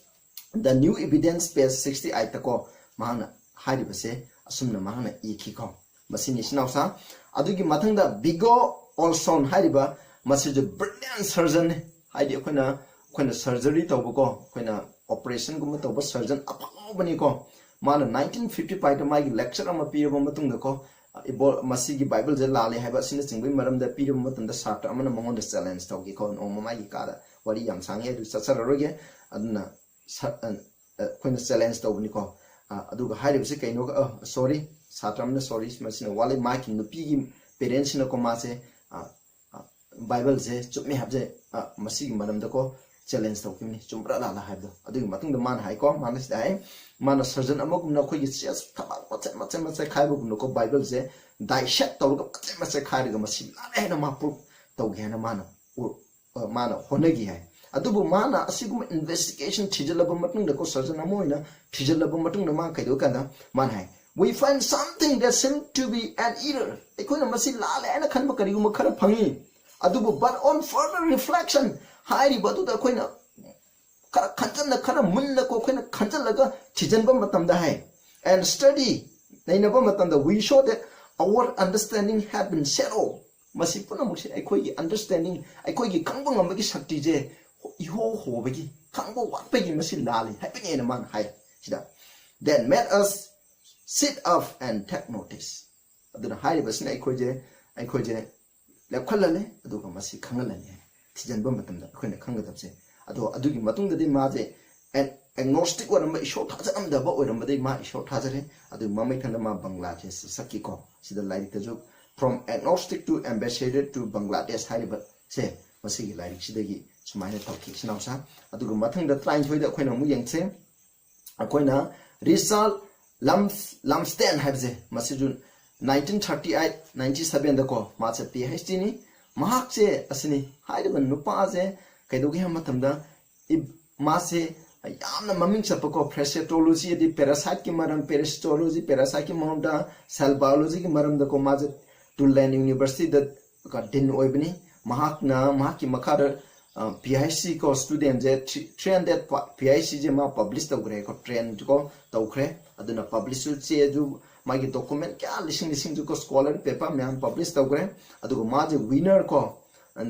The New Evidence, page sixty eight ꯀꯣ, ꯃꯍꯥꯛꯅ ꯍꯥꯏꯔꯤꯕꯁꯦ ꯑꯁꯨꯝꯅ ꯃꯍꯥꯛꯅ ꯏꯈꯤꯀꯣ꯫ ꯃꯁꯤꯅꯤ ꯏꯆꯤꯟ ꯏꯅꯥꯎꯁꯥ꯫ ꯑꯗꯨꯒꯤ ꯃꯊꯪꯗ Viggo Olsson ꯍꯥꯏꯔꯤꯕ, ꯃꯁꯤꯁꯨ brilliant surgeonꯅꯤ꯫ ꯍꯥꯏꯗꯤ ꯑꯩꯈꯣꯏꯅ, ꯑꯩꯈꯣꯏꯅ surgery ꯇꯧꯕꯀꯣ, ꯑꯩꯈꯣꯏꯅ operationꯒꯨꯝꯕ ꯇꯧꯕ surgeon ꯑꯐꯥꯎꯕꯅꯤꯀꯣ꯫ ꯃꯥꯅ nineteen fifty fiveꯇ ꯃꯥꯒꯤ lecture ꯑꯃ ꯄꯤꯔꯕ ꯃꯇꯨꯡꯗꯀꯣ, ꯏꯕꯣ-, ꯃꯁꯤꯒꯤ ꯕꯥꯏꯕꯜꯁꯦ ꯂꯥꯜꯂꯦ ꯍꯥꯏꯕ ꯑꯁꯤꯅꯆꯤꯡꯕꯒꯤ ꯃꯔꯝꯗ ꯄꯤꯔꯕ ꯃꯇꯝꯗ ꯁꯥꯇ꯭ꯔ ꯑꯃꯅ ꯃꯉꯣꯟꯗ challenge ꯇꯧꯈꯤꯀꯣ꯫ ꯅꯣꯡꯃ ꯃꯥꯒꯤ ꯀꯥꯗ, ꯋꯥꯔꯤ ꯌꯥꯝ ꯁꯥꯡꯉꯦ, ꯑꯗꯨ ꯆꯠꯆꯔꯔꯣꯏꯒꯦ꯫ ꯑꯗꯨꯅ ꯁ-, ꯑ, ꯑ, ꯑꯩꯈꯣꯏꯅ challenge ꯇꯧꯕꯅꯤꯀꯣ꯫ ꯑ, ꯑꯗꯨꯒ ꯍꯥꯏꯔꯤꯕꯁꯤ ꯀꯩꯅꯣ, ꯑ, sorry, ꯁꯥꯇ꯭ꯔ ꯑꯃꯅ, sorry, ꯃꯁꯤꯅ ꯋꯥꯠꯂꯤ꯫ ꯃꯥꯒꯤ ꯅꯨꯄꯤꯒꯤ parentsꯁꯤꯅꯀꯣ ꯃꯥꯁꯦ, ꯑ, ꯑ, ꯕꯥꯏꯕꯜꯁꯦ ꯆꯨꯝꯃꯦ ꯍꯥꯏꯕꯁꯦ, ꯑ, ꯃꯁꯤꯒꯤ ꯃꯔꯝꯗꯀꯣ ꯆꯦꯂꯦꯟꯖ ꯇꯧꯈꯤꯕꯅꯤ, ꯆꯨꯝꯕ꯭ꯔꯥ ꯂꯥꯜꯂ ꯍꯥꯏꯕꯗꯣ꯫ ꯑꯗꯨꯒꯤ ꯃꯇꯨꯡꯗ ꯃꯥꯅ ꯍꯥꯏꯀꯣ, ꯃꯥꯅ ꯁꯤꯗ ꯍꯥꯏ, ꯃꯥꯅ ꯁꯔꯖꯟ ꯑꯃꯒꯨꯝꯅ ꯑꯩꯈꯣꯏꯒꯤ ꯆꯦꯁ ꯊꯕꯥꯛ ꯃꯆꯦꯠ ꯃꯆꯦꯠ ꯃꯆꯦꯠ ꯈꯥꯏꯕꯒꯨꯝꯅꯀꯣ, ꯕꯥꯏꯕꯜꯁꯦ ꯗꯥꯏꯁꯦꯛ ꯇꯧꯔꯒ ꯃꯆꯦꯠ ꯃꯆꯦꯠ ꯈꯥꯏꯔꯒ ꯃꯁꯤ ꯂꯥꯜꯂꯦ ꯍꯥꯏꯅ ꯃꯥ ꯄ꯭ꯔꯨꯐ ꯇꯧꯒꯦ ꯍꯥꯏꯅ ꯃꯥꯅ ꯎ-, ꯑ, ꯃꯥꯅ ꯍꯣꯠꯅꯈꯤ ꯍꯥꯏ꯫ ꯑꯗꯨꯕꯨ ꯃꯥꯅ ꯑꯁꯤꯒꯨꯝꯕ ꯏꯟꯚꯦꯁꯇꯤꯒꯦꯁꯟ ꯊꯤꯖꯤꯜꯂꯕ ꯃꯇꯨꯡꯗꯀꯣ, ꯁꯔꯖꯟ ꯑꯃ ꯑꯣꯏꯅ ꯊꯤꯖꯤꯜꯂꯕ ꯃꯇꯨꯡꯗ ꯃꯥ ꯀꯩꯗꯧ ꯀꯥꯟꯗ ꯃꯥꯅ ꯍꯥꯏ, "We find something that seem to be an error." ꯑꯩꯈꯣꯏꯅ ꯃꯁꯤ ꯂꯥꯜꯂꯦ ꯍꯥꯏꯅ ꯈꯟꯕ ꯀꯔꯤꯒꯨꯝꯕ ꯈꯔ ꯐꯪꯉꯤ, ꯑꯗꯨꯕꯨ "but on further reflection" ꯍꯥꯏꯔꯤꯕ ꯑꯗꯨꯗ ꯑꯩꯈꯣꯏꯅ ꯈꯔ ꯈꯟꯖꯟꯅ, ꯈꯔ ꯃꯨꯟꯅꯀꯣ ꯑꯩꯈꯣꯏꯅ ꯈꯟꯖꯜꯂꯒ ꯊꯤꯖꯤꯟꯕ ꯃꯇꯝꯗ ꯍꯥꯏ, "and study" ꯅꯩꯅꯕ ꯃꯇꯝꯗ, "we saw that our understanding had been shallow." ꯃꯁꯤ ꯄꯨꯝꯅꯃꯛꯁꯦ ꯑꯩꯈꯣꯏꯒꯤ ꯑꯟꯗꯔꯁꯇꯦꯟꯗꯤꯡ, ꯑꯩꯈꯣꯏꯒꯤ ꯈꯪꯕ ꯉꯝꯕꯒꯤ ꯁꯛꯇꯤꯁꯦ ꯏꯍꯣ ꯍꯣꯕꯒꯤ, ꯈꯪꯕ ꯋꯥꯠꯄꯒꯤ ꯃꯁꯤ ꯂꯥꯜꯂꯤ ꯍꯥꯏꯕꯅꯦꯅ ꯃꯥꯅ ꯍꯥꯏ ꯁꯤꯗ꯫ "Then made us sit up and take notice." ꯑꯗꯨꯅ ꯍꯥꯏꯔꯤꯕꯁꯤꯅ ꯑꯩꯈꯣꯏꯁꯦ, ꯑꯩꯈꯣꯏꯁꯦ ꯂꯦꯞꯈꯠꯍꯜꯂꯦ, ꯑꯗꯨꯒ ꯃꯁꯤ ꯈꯪꯍꯜꯂꯅꯤ ꯍꯥꯏ꯫ ꯊꯤꯖꯤꯟꯕ ꯃꯇꯝꯗ ꯑꯩꯈꯣꯏꯅ ꯈꯪꯒꯗꯕꯁꯦ꯫ ꯑꯗꯣ ꯑꯗꯨꯒꯤ ꯃꯇꯨꯡꯗꯗꯤ ꯃꯥꯁꯦ ꯑꯦ-, ꯑꯦꯒꯅꯣꯁꯇꯤꯛ ꯑꯣꯏꯔꯝꯕ, ꯏꯁꯣꯔ ꯊꯥꯖꯔꯝꯗꯕ ꯑꯣꯏꯔꯝꯕꯗꯒꯤ ꯃꯥ ꯏꯁꯣꯔ ꯊꯥꯖꯔꯦ꯫ ꯑꯗꯨꯒꯤ ꯃꯃꯩꯊꯪꯗ ꯃꯥ ꯕꯪꯒ꯭ꯂꯥꯗꯦꯁꯇ ꯆꯠꯈꯤꯀꯣ꯫ ꯁꯤꯗ ꯂꯥꯏꯔꯤꯛꯇꯁꯨ "From Agnostic to Ambassador to Bangladesh" ꯍꯥꯏꯔꯤꯕꯁꯦ ꯃꯁꯤꯒꯤ ꯂꯥꯏꯔꯤꯛꯁꯤꯗꯒꯤ ꯁꯨꯃꯥꯏꯅ ꯇꯧꯈꯤ, ꯏꯆꯤꯟ ꯏꯅꯥꯎꯁꯥ꯫ ꯑꯗꯨꯒ ꯃꯊꯪꯗ ꯇꯔꯥꯅꯤꯊꯣꯏꯗ ꯑꯩꯈꯣꯏꯅ ꯑꯃꯨꯛ ꯌꯦꯡꯁꯦ꯫ ꯑꯩꯈꯣꯏꯅ ꯔꯤꯆꯥꯔꯗ ꯂꯝ-, ꯂꯝꯁꯇꯦꯟ ꯍꯥꯏꯕꯁꯦ, ꯃꯁꯤꯁꯨ nineteen thirty eight nineteen seven ꯗꯀꯣ ꯃꯥꯁꯦ ꯄꯤ ꯑꯩꯆ ꯗꯤꯅꯤ꯫ ꯃꯍꯥꯛꯁꯦ ꯑꯁꯤꯅꯤ, ꯍꯥꯏꯔꯤꯕ ꯅꯨꯄꯥꯁꯦ ꯀꯩꯗꯧꯒꯦ ꯍꯥꯏꯕ ꯃꯇꯝꯗ ꯏ-, ꯃꯥꯁꯦ ꯌꯥꯝꯅ ꯃꯃꯤꯡ ꯆꯠꯄꯀꯣ, ꯄ꯭ꯔꯦꯁꯦꯇꯣꯂꯣꯖꯤ ꯍꯥꯏꯗꯤ ꯄꯦꯔꯥꯁꯥꯏꯠꯀꯤ ꯃꯔꯝ, ꯄꯦꯔꯥꯁꯤꯇꯣꯂꯣꯖꯤ, ꯄꯦꯔꯥꯁꯥꯏꯠꯀꯤ ꯃꯔꯝꯗ, ꯁꯦꯜ ꯕꯥꯏꯑꯣꯂꯣꯖꯤꯒꯤ ꯃꯔꯝꯗꯀꯣ ꯃꯥꯁꯦ ꯇꯨꯂꯦꯟ ꯌꯨꯅꯤꯚꯔꯁꯤꯇꯤꯗ ꯗꯤꯟ ꯑꯣꯏꯕꯅꯤ꯫ ꯃꯍꯥꯛꯅ, ꯃꯍꯥꯛꯀꯤ ꯃꯈꯥꯗ, ꯑ, ꯄꯤ ꯑꯩꯆ ꯁꯤ ꯀꯣ ꯁ꯭ꯇꯨꯗꯦꯟꯁꯦ three, three hundred P H ꯁꯤꯁꯦ ꯃꯥ ꯄꯕ꯭ꯂꯤꯁ ꯇꯧꯈ꯭ꯔꯦꯀꯣ, ꯇ꯭ꯔꯦꯟ ꯀꯣ ꯇꯧꯈ꯭ꯔꯦ꯫ ꯑꯗꯨꯅ ꯄꯕ꯭ꯂꯤꯁꯁꯨ ꯆꯦꯁꯨ ꯃꯥꯒꯤ ꯗꯣꯀꯨꯃꯦꯟ ꯀꯌꯥ ꯂꯤꯁꯤꯡ ꯂꯤꯁꯤꯡꯁꯨ ꯀꯣ ꯁ꯭ꯀꯣꯂꯔ ꯄꯦꯄꯔ ꯃꯌꯥꯝ ꯄꯕ꯭ꯂꯤꯁ ꯇꯧꯈ꯭ꯔꯦ꯫ ꯑꯗꯨꯒ ꯃꯥꯁꯦ ꯋꯤꯅꯔ ꯀꯣ,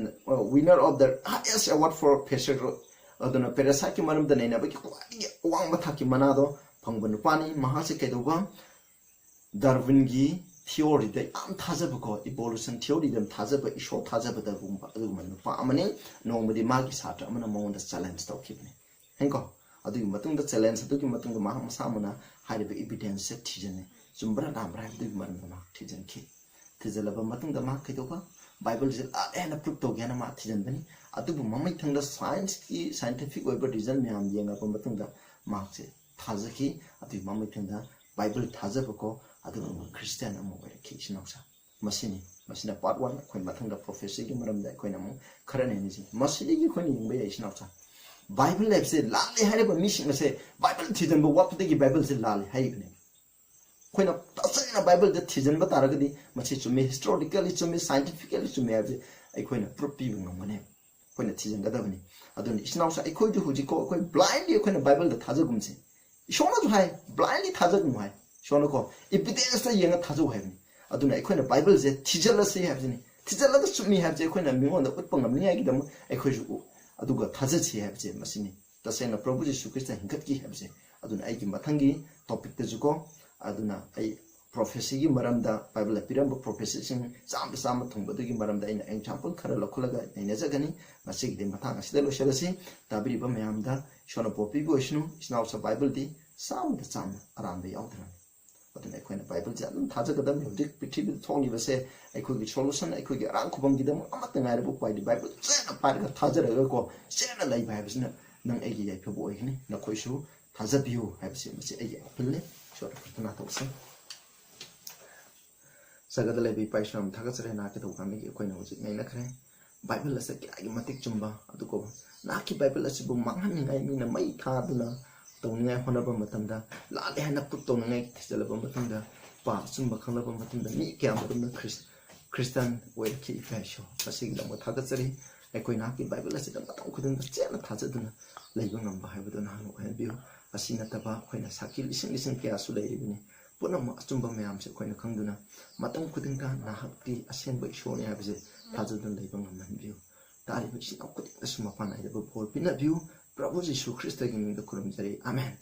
winner of the highest award for physical, ꯑꯗꯨꯅ ꯄꯦꯔꯥꯁꯥꯏꯠꯀꯤ ꯃꯔꯝꯗ ꯅꯩꯅꯕꯒꯤ ꯈ꯭ꯋꯥꯏꯗꯒꯤ ꯑꯋꯥꯡꯕ ꯊꯥꯛꯀꯤ ꯃꯅꯥꯗꯣ ꯐꯪꯕ ꯅꯨꯄꯥꯅꯤ꯫ ꯃꯍꯥꯛꯁꯦ ꯀꯩꯗꯧꯕ? ꯗꯥꯔꯋꯤꯟꯒꯤ ꯊꯤꯑꯣꯔꯤꯗ ꯌꯥꯝ ꯊꯥꯖꯕꯀꯣ, ꯏꯚꯣꯂꯨꯁꯟ ꯊꯤꯑꯣꯔꯤꯗ ꯌꯥꯝ ꯊꯥꯖꯕ, ꯏꯁꯣꯔ ꯊꯥꯖꯕꯗꯒꯨꯝꯕ ꯑꯗꯨꯒꯨꯝꯕ ꯅꯨꯄꯥ ꯑꯃꯅꯤ꯫ ꯅꯣꯡꯃꯗꯤ ꯃꯥꯒꯤ ꯁꯥꯇ꯭ꯔ ꯑꯃꯅ ꯃꯉꯣꯟꯗ ꯆꯦꯂꯦꯟꯖ ꯇꯧꯈꯤꯕꯅꯤ꯫ ꯍꯦꯡꯀꯣ, ꯑꯗꯨꯒꯤ ꯃꯇꯨꯡꯗ, ꯆꯦꯂꯦꯟꯖ ꯑꯗꯨꯒꯤ ꯃꯇꯨꯡꯗ ꯃꯍꯥꯛ ꯃꯁꯥꯃꯛꯅ ꯍꯥꯏꯔꯤꯕ ꯏꯚꯤꯗꯦꯟꯁꯁꯦ ꯊꯤꯖꯤꯟꯅꯩ꯫ ꯆꯨꯝꯕ꯭ꯔꯥ ꯂꯥꯟꯕ꯭ꯔꯥ ꯍꯥꯏꯕꯗꯨꯒꯤ ꯃꯔꯝꯗ ꯃꯍꯥꯛ ꯊꯤꯖꯤꯟꯈꯤ꯫ ꯊꯤꯖꯤꯜꯂꯕ ꯃꯇꯨꯡꯗ ꯃꯍꯥꯛ ꯀꯩꯗꯧꯕ? ꯕꯥꯏꯕꯜꯁꯦ ꯂꯥꯜꯂꯦ ꯍꯥꯏꯅ ꯄ꯭ꯔꯨꯞ ꯇꯧꯒꯦ ꯍꯥꯏꯅ ꯃꯥ ꯊꯤꯖꯤꯟꯕꯅꯤ꯫ ꯑꯗꯨꯕꯨ ꯃꯃꯩꯊꯪꯗ ꯁꯥꯏꯟꯁꯀꯤ, ꯁꯥꯏꯟꯇꯤꯐꯤꯛ ꯑꯣꯏꯕ ꯔꯤꯖꯟ ꯃꯌꯥꯝ ꯌꯦꯡꯉꯕ ꯃꯇꯨꯡꯗ ꯃꯍꯥꯛꯁꯦ ꯊꯥꯖꯈꯤ꯫ ꯑꯗꯨꯒꯤ ꯃꯃꯩꯊꯪꯗ ꯕꯥꯏꯕꯜ ꯊꯥꯖꯕꯀꯣ, ꯑꯗꯨꯒ ꯑꯃꯨꯛ ꯈ꯭ꯔꯤꯁꯇꯤꯌꯥꯟ ꯑꯃ ꯑꯣꯏꯔꯛꯈꯤ, ꯏꯆꯤꯟ ꯏꯅꯥꯎꯁꯥ꯫ ꯃꯁꯤꯅꯤ, ꯃꯁꯤꯅ ꯄꯥꯔꯠ ꯋꯥꯟ꯫ ꯑꯩꯈꯣꯏ ꯃꯊꯪꯗ ꯄ꯭ꯔꯣꯐꯦꯁꯤꯒꯤ ꯃꯔꯝꯗ ꯑꯩꯈꯣꯏꯅ ꯑꯃꯨꯛ ꯈꯔ ꯅꯩꯅꯁꯤ꯫ ꯃꯁꯤꯗꯒꯤ ꯑꯩꯈꯣꯏꯅ ꯌꯦꯡꯕ ꯌꯥꯏ, ꯏꯆꯤꯟ ꯏꯅꯥꯎꯁꯥ, ꯕꯥꯏꯕꯜ ꯍꯥꯏꯕꯁꯦ ꯂꯥꯜꯂꯦ ꯍꯥꯏꯔꯤꯕ ꯃꯤꯁꯤꯡ ꯑꯁꯦ ꯕꯥꯏꯕꯜ ꯊꯤꯖꯤꯟꯕ ꯋꯥꯠꯄꯗꯒꯤ ꯕꯥꯏꯕꯜꯁꯦ ꯂꯥꯜꯂꯦ ꯍꯥꯏꯔꯤꯕꯅꯦ꯫ ꯑꯩꯈꯣꯏꯅ ꯇꯁꯦꯡꯅ ꯕꯥꯏꯕꯜꯗ ꯊꯤꯖꯤꯟꯕ ꯇꯥꯔꯒꯗꯤ ꯃꯁꯤ ꯆꯨꯝꯃꯤ, ꯍꯤꯁꯇꯣꯔꯤꯀꯦꯜꯂꯤ ꯆꯨꯝꯃꯤ, ꯁꯥꯏꯟꯇꯤꯐꯤꯀꯦꯜꯂꯤ ꯆꯨꯝꯃꯤ ꯍꯥꯏꯕꯁꯦ ꯑꯩꯈꯣꯏꯅ ꯄ꯭ꯔꯨꯞ ꯄꯤꯕ ꯉꯝꯒꯅꯤ꯫ ꯑꯩꯈꯣꯏꯅ ꯊꯤꯖꯤꯟꯒꯗꯕꯅꯤ꯫ ꯑꯗꯨꯅ ꯏꯆꯤꯟ ꯏꯅꯥꯎꯁꯥ, ꯑꯩꯈꯣꯏꯁꯨ ꯍꯧꯖꯤꯛꯀꯣ ꯑꯩꯈꯣꯏ ꯕ꯭ꯂꯥꯏꯟꯂꯤ ꯑꯩꯈꯣꯏꯅ ꯕꯥꯏꯕꯜꯗ ꯊꯥꯖꯒꯨꯝꯁꯦ꯫ ꯏꯁꯣꯔꯅꯁꯨ ꯍꯥꯏ, ꯕ꯭ꯂꯥꯏꯟꯂꯤ ꯊꯥꯖꯒꯅꯨ ꯍꯥꯏ꯫ ꯏꯁꯣꯔꯅꯀꯣ ꯏꯚꯤꯗꯦꯟꯁꯇ ꯌꯦꯡꯉ ꯊꯥꯖꯧ ꯍꯥꯏꯕꯅꯤ꯫ ꯑꯗꯨꯅ ꯑꯩꯈꯣꯏꯅ ꯕꯥꯏꯕꯜꯁꯦ ꯊꯤꯖꯤꯜꯂꯁꯤ ꯍꯥꯏꯕꯁꯤꯅꯤ꯫ ꯊꯤꯖꯤꯜꯂꯒ ꯆꯨꯝꯃꯤ ꯍꯥꯏꯕꯁꯦ ꯑꯩꯈꯣꯏꯅ ꯃꯤꯉꯣꯟꯗ ꯎꯠꯄ ꯉꯝꯅꯤꯡꯉꯥꯏꯒꯤꯗꯃꯛ ꯑꯩꯈꯣꯏꯁꯨ ꯎ-, ꯑꯗꯨꯒ ꯊꯥꯖꯁꯤ ꯍꯥꯏꯕꯁꯦ ꯃꯁꯤꯅꯤ꯫ ꯇꯁꯦꯡꯅ ꯄ꯭ꯔꯚꯨ ꯖꯤꯁꯨ ꯈ꯭ꯔꯤꯁꯇ ꯍꯤꯡꯒꯠꯈꯤ ꯍꯥꯏꯕꯁꯦ꯫ ꯑꯗꯨꯅ ꯑꯩꯒꯤ ꯃꯊꯪꯒꯤ ꯇꯣꯄꯤꯛꯇꯁꯨꯀꯣ, ꯑꯗꯨꯅ ꯑꯩ ꯄ꯭ꯔꯣꯐꯦꯁꯤꯒꯤ ꯃꯔꯝꯗ, ꯕꯥꯏꯕꯜꯗ ꯄꯤꯔꯝꯕ ꯄ꯭ꯔꯣꯐꯦꯁꯤꯁꯤꯡ ꯆꯥꯝꯗ ꯆꯥꯝꯃ ꯊꯨꯡꯕꯗꯨꯒꯤ ꯃꯔꯝꯗ ꯑꯩꯅ ꯑꯦꯛꯖꯥꯝꯄꯜ ꯈꯔ ꯂꯧꯈꯠꯂꯒ ꯅꯩꯅꯖꯒꯅꯤ꯫ ꯉꯁꯤꯒꯤꯗꯤ ꯃꯇꯥꯡ ꯑꯁꯤꯗ ꯂꯣꯏꯁꯤꯜꯂꯁꯤ꯫ ꯇꯥꯕꯤꯔꯤꯕ ꯃꯌꯥꯝꯗ ꯏꯁꯣꯔꯅ ꯄꯣꯛꯄꯤꯕ ꯑꯣꯏꯁꯅꯨ꯫ ꯏꯆꯤꯟ ꯏꯅꯥꯎꯁꯥ, ꯕꯥꯏꯕꯜꯗꯤ ꯆꯥꯝꯗ ꯆꯥꯝꯃ ꯑꯔꯥꯟꯕ ꯌꯥꯎꯗꯅ꯫ ꯑꯗꯨꯅ ꯑꯩꯈꯣꯏꯅ ꯕꯥꯏꯕꯜꯁꯦ ꯑꯗꯨꯝ ꯊꯥꯖꯒꯗꯕꯅꯤ꯫ ꯍꯧꯖꯤꯛ ꯄ꯭ꯔꯤꯊꯤꯕꯤꯗ ꯊꯣꯛꯂꯤꯕꯁꯦ ꯑꯩꯈꯣꯏꯒꯤ ꯁꯣꯂꯨꯁꯟ, ꯑꯩꯈꯣꯏꯒꯤ ꯑꯔꯥꯡ ꯈꯨꯕꯝꯒꯤꯗꯃꯛ ꯑꯃꯠꯇ ꯉꯥꯏꯔꯕ ꯎꯄꯥꯏꯗꯤ ꯕꯥꯏꯕꯜ ꯆꯦꯠꯅ ꯄꯥꯏꯔꯒ ꯊꯥꯖꯔꯒꯀꯣ ꯆꯦꯠꯅ ꯂꯩꯕ ꯍꯥꯏꯕꯁꯤꯅ ꯅꯪ ꯑꯩꯒꯤ ꯌꯥꯏꯐꯕ ꯑꯣꯏꯒꯅꯤ꯫ ꯅꯈꯣꯏꯁꯨ ꯊꯥꯖꯕꯤꯌꯨ ꯍꯥꯏꯕꯁꯤ ꯃꯁꯤ ꯑꯩꯒꯤ ꯑꯄꯤꯜꯅꯤ꯫ ꯏꯁꯣꯔꯗ ꯄ꯭ꯔꯊꯅꯥ ꯇꯧꯁꯤ꯫ ꯁꯔꯒꯗ ꯂꯩꯕ ꯏꯄꯥ ꯏꯁꯣꯔ, ꯌꯥꯝ ꯊꯥꯒꯠꯆꯔꯤ, ꯅꯍꯥꯛꯀꯤ ꯊꯧꯒꯥꯝꯗꯒꯤ ꯑꯩꯈꯣꯏꯅ ꯍꯧꯖꯤꯛ ꯅꯩꯅꯈ꯭ꯔꯦ꯫ ꯕꯥꯏꯕꯜ ꯑꯁꯤ ꯀꯌꯥꯒꯤ ꯃꯇꯤꯛ ꯆꯨꯝꯕ, ꯑꯗꯨꯒ ꯅꯍꯥꯛꯀꯤ ꯕꯥꯏꯕꯜ ꯑꯁꯤꯕꯨ ꯃꯥꯡꯍꯟꯅꯤꯡꯉꯥꯏ ꯃꯤꯅ ꯃꯩ ꯊꯥꯗꯨꯅ ꯇꯧꯅꯤꯡꯉꯥꯏ ꯍꯣꯠꯅꯕ ꯃꯇꯝꯗ, ꯂꯥꯜꯂꯦ ꯍꯥꯏꯅ ꯄ꯭ꯔꯨꯞ ꯇꯧꯅꯤꯡꯉꯥꯏ ꯊꯤꯖꯤꯜꯂꯕ ꯃꯇꯨꯡꯗ, ꯄꯥ ꯑꯆꯨꯝꯕ ꯈꯪꯂꯕ ꯃꯇꯨꯡꯗ ꯃꯤ ꯀꯌꯥ ꯃꯔꯨꯝꯅ ꯈ꯭ꯔꯤꯁ-, ꯈ꯭ꯔꯤꯁꯇꯥꯟ ꯑꯣꯏꯔꯛꯈꯤ꯫ ꯏꯄꯥ ꯏꯁꯣꯔ, ꯃꯁꯤꯒꯤꯗꯃꯛ ꯊꯥꯒꯠꯆꯔꯤ꯫ ꯑꯩꯈꯣꯏ ꯅꯍꯥꯛꯀꯤ ꯕꯥꯏꯕꯜ ꯑꯁꯤꯗ ꯃꯇꯝ ꯈꯨꯗꯤꯡꯗ ꯆꯦꯠꯅ ꯊꯥꯖꯗꯨꯅ ꯂꯩꯕ ꯉꯝꯕ ꯍꯥꯏꯕꯗꯨ ꯅꯍꯥꯛꯅ ꯑꯣꯏꯍꯟꯕꯤꯌꯨ꯫ ꯑꯁꯤ ꯅꯠꯇꯕ ꯑꯩꯈꯣꯏꯅ ꯁꯥꯈꯤ ꯂꯤꯁꯤꯡ ꯂꯤꯁꯤꯡ ꯀꯌꯥꯁꯨ ꯂꯩꯔꯤꯕꯅꯤ꯫ ꯄꯨꯝꯅꯃꯛ ꯑꯆꯨꯝꯕ ꯃꯌꯥꯝꯁꯦ ꯑꯩꯈꯣꯏꯅ ꯈꯪꯗꯨꯅ ꯃꯇꯝ ꯈꯨꯗꯤꯡꯗ ꯅꯍꯥꯛꯇꯤ ꯑꯁꯦꯡꯕ ꯏꯁꯣꯔꯅꯤ ꯍꯥꯏꯕꯁꯦ ꯊꯥꯖꯗꯨꯅ ꯂꯩꯕ ꯉꯝꯍꯟꯕꯤꯌꯨ꯫ ꯇꯥꯔꯤꯕ ꯏꯆꯤꯟ ꯏꯅꯥꯎ ꯈꯨꯗꯤꯡꯗꯁꯨ ꯃꯄꯥꯟ ꯅꯥꯏꯗꯕ ꯕꯣꯔ ꯄꯤꯅꯕꯤꯌꯨ꯫ ꯄ꯭ꯔꯚꯨ ꯖꯤꯁꯨ ꯈ꯭ꯔꯤꯁꯇꯒꯤ ꯃꯤꯡꯗ ꯈꯨꯔꯨꯝꯖꯔꯤ꯫ ꯑꯥꯃꯦꯟ꯫